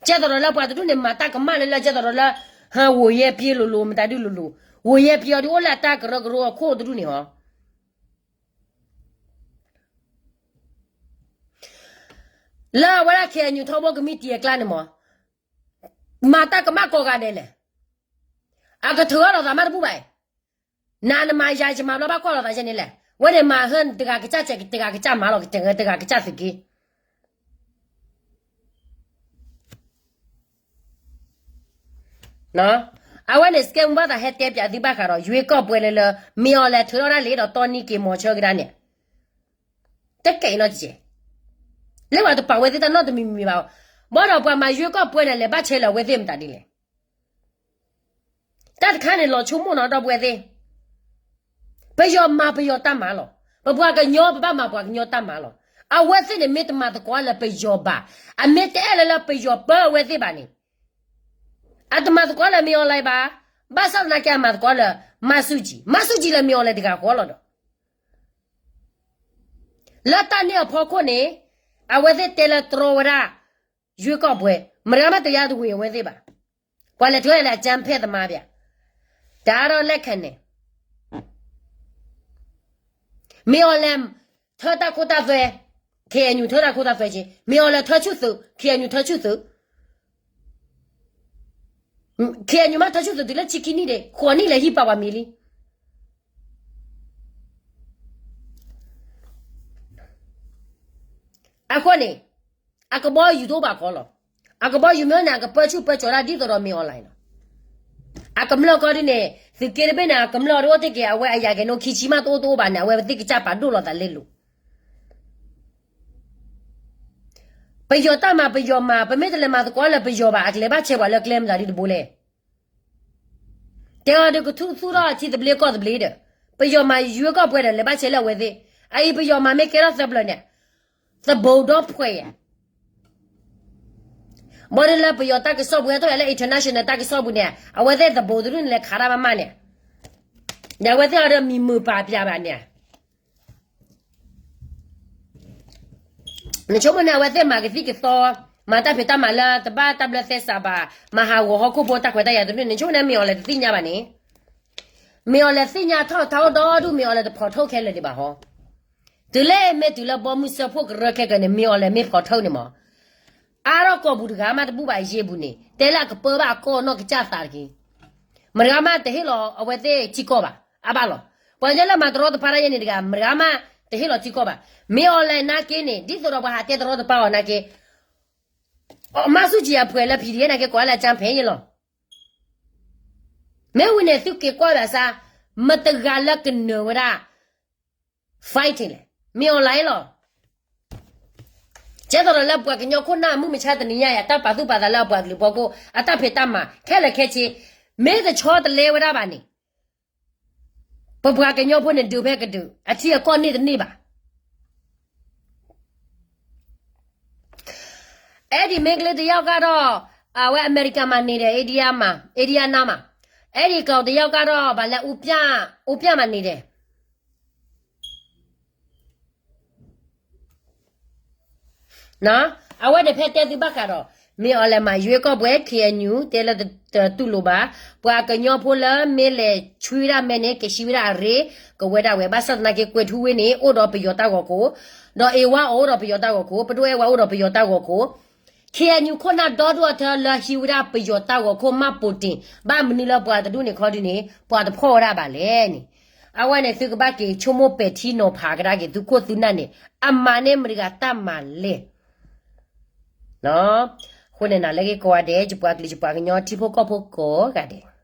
ကဲသိးဒီးလၢပှၤတဒူၣ်န့ၣ် မၤတၢ်ကမၣ်လၢလၢ ကဲသိးဒီးလၢ ဟ ဝိုရင်ပြေးလိၤလိၤ မတၤဒုလိၤလိၤ ဝိုရင်ပြေးအီၤဒုးအိၣ်လၢအတၢ်ကရၢကရိအခိၣ်တဒူၣ်န့ၣ်ဟီ လၢအဝဲဒၣ် KNU ထီဘိကမံးတံာ်အကျါန့ၣ်မး မၤတၢ်ကမၣ်ကိးဂၤဒဲးလဲၣ်. အကထုးထီၣ်လိာ်သးမးတဘူၣ်ဘၣ်. နၤနမၤယၤယမၤဘျီဘၣ်ကွၢ်လိာ်သးယဲန့ၣ်လဲၣ်. ဝဲန့ၣ်မၤဟၢတဂၤကစၢ်စဲး တဂၤကစၢ်မၤလီၤ တဂၤကစၢ်သုးက့ အဝဲန့ၣ် စကဲမူဘၣ်သးဟဲတဲပၠးသုဘၣ်ဃးဒီး ရွေးကောက်ပွဲလၢလၢ မ့ၢ်အီၤလဲၤထုးထီၣ်ဒၣ်လံဒီးတီနံက့ၤမီၤဆၢကဒါန့ၣ် တကဲအံၤနီတကဲး လၢပှၤတပာ်ဝဲသ့ၣ်တၢ်နီတမံၤမံၤဘၣ်. ဘၣ်ဒီးပှၤမၤ ရွေးကောက်ပွဲ န့ၣ် လဲၤဘၣ်ဆဲးလၢအဝဲသ့ၣ်မတၤဒ်လဲၣ်. တၢ်တခါန့ၣ် လီၤဆိကမိၣ်နီၤ ဒီပုၢ်ဝဲၢ်သ့ၣ်, ပယီၤမၤပယီၤတၢ်မၤလီၤ. ပပှၤကညီ ပဘၣ်မၤပှၤကညီတၢ်မၤလီၤ. အဝဲသ့ၣ်န့ၣ် မ့ၢ်တမၤသကိးလၢပယီၤဘၣ်, အမ့ၢ်တအဲၣ်လၢလၢပယီၤပၢအဝဲသ့ၣ်ဘၣ်န့ၣ် အတမၤသကိးလၢမ့ၢ်အီၤလၢၤဘၣ်. ဘၣ်ဆၣ်သနာ်က့ အမၤသကိးလၢ မၤဆူၣ်ကံ, မၤဆူၣ်ကံလၢမ့ၢ်အီၤလၢၤတဂၤဃီလီၤဒီး လၢတၢ်န့ၣ်အဖီခိၣ်န့ၣ် အဝဲသ့ၣ်တဲလၢတြီဝဲဒၣ် ရွေးကောက်ပွဲ မတၤမ့ၢ်တယါတဝ့ၤအဝဲသ့ၣ်ဘၣ်. ပှၤလဲၤထုးလဲၤ အကြမ်းဖက်သမားဗျာ, ဒါကတော့လက်ခံတယ်. မ့ၢ်အီၤလဲၤ ထၢတၢ်ခိတၢ်သွဲ, KNU ထၢတၢ်ခိတၢ်သွဲက့, မ့ၢ်အီၤလဲၤထၢဆူၣ်သုး, KNU ထၢဆူၣ်သုး, KNU မ့ၢ်ထၢဆူၣ်သုးတုၤလၢဆံခံနံၣ်ဒီး ဃိးနံၣ်လဲၤဟံးပာ်ပှၤမံၤလံ. အဃိန့ၣ် အကဘီယူၤတအိၣ်ဘၣ်ဃီလီၤ. အကဘီယူၤမ့ၢ်န့ၣ် အကပၢဆူၣ်ပၢကၠီၤတၢ်ဒ်သိးဒီးမ့ၢ်အီၤလၢၤလီၤ. အကမျၢၢ်ကီဒ်န့ၣ် သုးက့တဘ့ၣ်န့ၣ် အကမျၢၢ်အီၤဒ်အိၣ်တ့ၢ်က့ၤ အဝဲအယၤက့ၤနိခံဆံမးတအိၣ်တအိၣ်ဘၣ်န့ၣ် အဝဲသ့ၣ်ကစၢ်ပာ်ဒိၣ်လီၤသးလဲလိာ် ပယီၤတၢ်မၤပယီၤမၤ, ပမ့ၢ်တလဲၤမၤသကိးလၢပယီၤဘၣ် အကလဲၤဘၣ်ဆဲးပှၤလၢကျဲမတၤဒ်တဘိလဲၣ်. တဲအီၤဒီးကထူၣ်ထူၣ်ထီၣ်ထံသဘျ့ကီၢ်သဘျ့ဒီး, ပယီၤမၤယွဲကီၢ်ပှဲၤဒီး လဲၤဘၣ်ဆဲးလၢအဝဲသ့ၣ်, အအံၤပယီၤမၤမ့ၢ်ကဲထီၣ်သၢပျၢၤန့ၣ်, သဘိဒီဖှဲးယၤ ဘၣ်ဒီးလၢပယီၤတၢ်ကစီၣ်ပူၤ ဟဲထီၣ်ယၤလၢ international တၢ်ကစီၣ်ပူၤန့ၣ် အဝဲသ့ၣ်သဘိတဒူၣ်န့ၣ်လဲၤခးတၢ်မးမးန့ၣ်, ဒီးအဝဲသ့ၣ်အီၤဒီးမံၤမုာ်ပာ်ပၠးဘၣ်န့ၣ်, နဆိကမိၣ်န့ၣ် အဝဲသ့ၣ်မၤကသံၣ်ကသီ, မၤတၢ်ဖံးတၢ်မၤလၢတဘၣ်တၢ်ဘျၢသဲစးဘၣ်, မၤဟးဂီၤဟီၣ်ခိၣ်ဖိတၢ်ခွဲးတၢ်ယာ်တဒူၣ်န့ၣ် နဆိကမိၣ်န့ၣ် မ့ၢ်အီၤလဲၤတသ့ၣ်ညါဘၣ်န့ၣ်, မ့ၢ်အီၤလဲၤသ့ၣ်ညါထီၣ်ထီၣ်ဒီဒူၣ် မ့ၢ်အီၤလဲၤတဖီၣ်ထီၣ်ခဲလၢာ်ဒံးဘၣ်ဟီ, တုၤလၢမ့ၢ်တုၤလၢဘီမုၢ်စၢဖှိၣ်ကရၢခဲကၢန့ၣ် မ့ၢ်အီၤလဲၤမ့ၢ်ဖီၣ်ထီၣ်န့ၣ်မး, အါထီၣ်ကီၢ်ပူၤတဂၤမးတဘူၣ်ဘၣ်အယ့ၢ်ပူၤန့ၣ် တဲလၢအကပၢဘၣ်အကီၢ်နီၢ်ကစၢ်သးတက့ၢ်. မတၤဂၤမးတဟ့ၣ်လီၤအဝဲသ့ၣ်ထံကီၢ်ဘၣ်, အါဘၣ်လီၤ. ပှၤကညီလၢမၤတရီတပါတၢ်ယဲန့ၣ်တဂၤ မတၤဂၤမးတဟ့ၣ်လီၤထံကီၢ်ဘၣ်. မ့ၢ်အီၤလဲၤနာ်က့န့ၣ် ဒ်သိးဒီးပှၤဟးတဲတရီတပါအီၤနာ်က့, မၤဆူၣ်ကံၤအဖှဲးလၢ ဖံးဒံး နာ်က့ ကိးလၢအကၠၢ်ဖဲအံၤလီၤ. မ့ၢ်ဝံၤန့ၣ် သုက့ၤကွၢ်ဘၣ်ဆၣ်, မတၤဂၤလၢကနၢၤဝဲဒၣ် fighting လဲၣ်, မ့ၢ်အီၤလဲၣ်လီၤ. ကဲသိးဒီးလၢပှၤကညီခိၣ်နၢ်မုၢ်မဆါတနံၤညါအံၤ အတၢ်ပာ်သူၣ်ပာ်သးလၢအပှၤကလုာ်ဖီခိၣ် အတၢ်ဖံးတၢ်မၤ ခဲလၢာ်ခဲဆ့ မ့ၢ်တဆီတလဲဝဲဒၣ်ဘၣ်န့ၣ်, ပပှၤကညီဖိန့ၣ်ဒုးဖဲကဒုး အထံအကီၢ်န့ၢ်တန့ၢ်ဘၣ်. အဲဒံးမ့ၢ်ကလ့တယၢ်ကၢ်ဒီး အဝဲအမဲရကၤမၤန့ၢ်ဒီး India မး, India နါမး, အဲဒံးကီးတယၢ်ကၢ်ဒီး ဘၣ်လၢ အူပျၢ်မၤန့ၢ်ဒီး အဝဲန့ၣ်ဖဲတဲသုဘၣ်ဃးဒီး မ့ၢ်အီၤလဲၤမၤယွဲကီၢ်ပှဲၤ KNU တဲလၢတတူၢ်လိာ်ဘၣ်, ပှၤကညီဖိလၢမ့ၢ်လဲၤဆှံဝဲဒၣ်မဲန့ၣ် ကဆှံဝဲဒၣ်အရ့ ကဝဲဒၣ်ဝဲ ဘၣ်ဆၣ်သနာ်က့ ကွဲၤထူဝ့န့ၣ် အိၣ်ဒီးပယီၤတၢ်ဂီၤခိၣ်, ဒီးအ့ဝါအီၤအိၣ်ဒီးပယီၤတၢ်ဂီၤခိၣ်, ပဒိၣ်အဲၣ်ဝါအိၣ်ဒီးပယီၤတၢ်ဂီၤခိၣ်, KNU ခိၣ်နၢ်ဒီဒူၣ်အထၢလၢဟံးဝဲဒၣ်ပယီၤတၢ်ဂီၤခိၣ် မၢ်ပိတ့ၢ် ဘၣ်မနုၤလၢပှၤတဒူၣ်န့ၣ်ခီဒုန့ၣ် ပှၤတဖီၣ်ဝဲဒၣ်ဘၣ်လဲၣ်န့ၣ်, အဝဲန့ၣ်သုကဘၣ်က့ၤဆိကမိၣ်ပဲာ်ထံနီၤဖးကဒါက့ၤသုခိၣ်သုနၢ်န့ၣ် အမၤန့ၢ်မတၤဂၤတၢ်မၤလဲၣ်. အဃိန့ၣ်နၤလၢဂ့ၤကိးဂၤဒဲး ယပှၤကလုာ်ယပှၤကညီထံဖိကီၢ်ဖိကိးဂၤဒဲး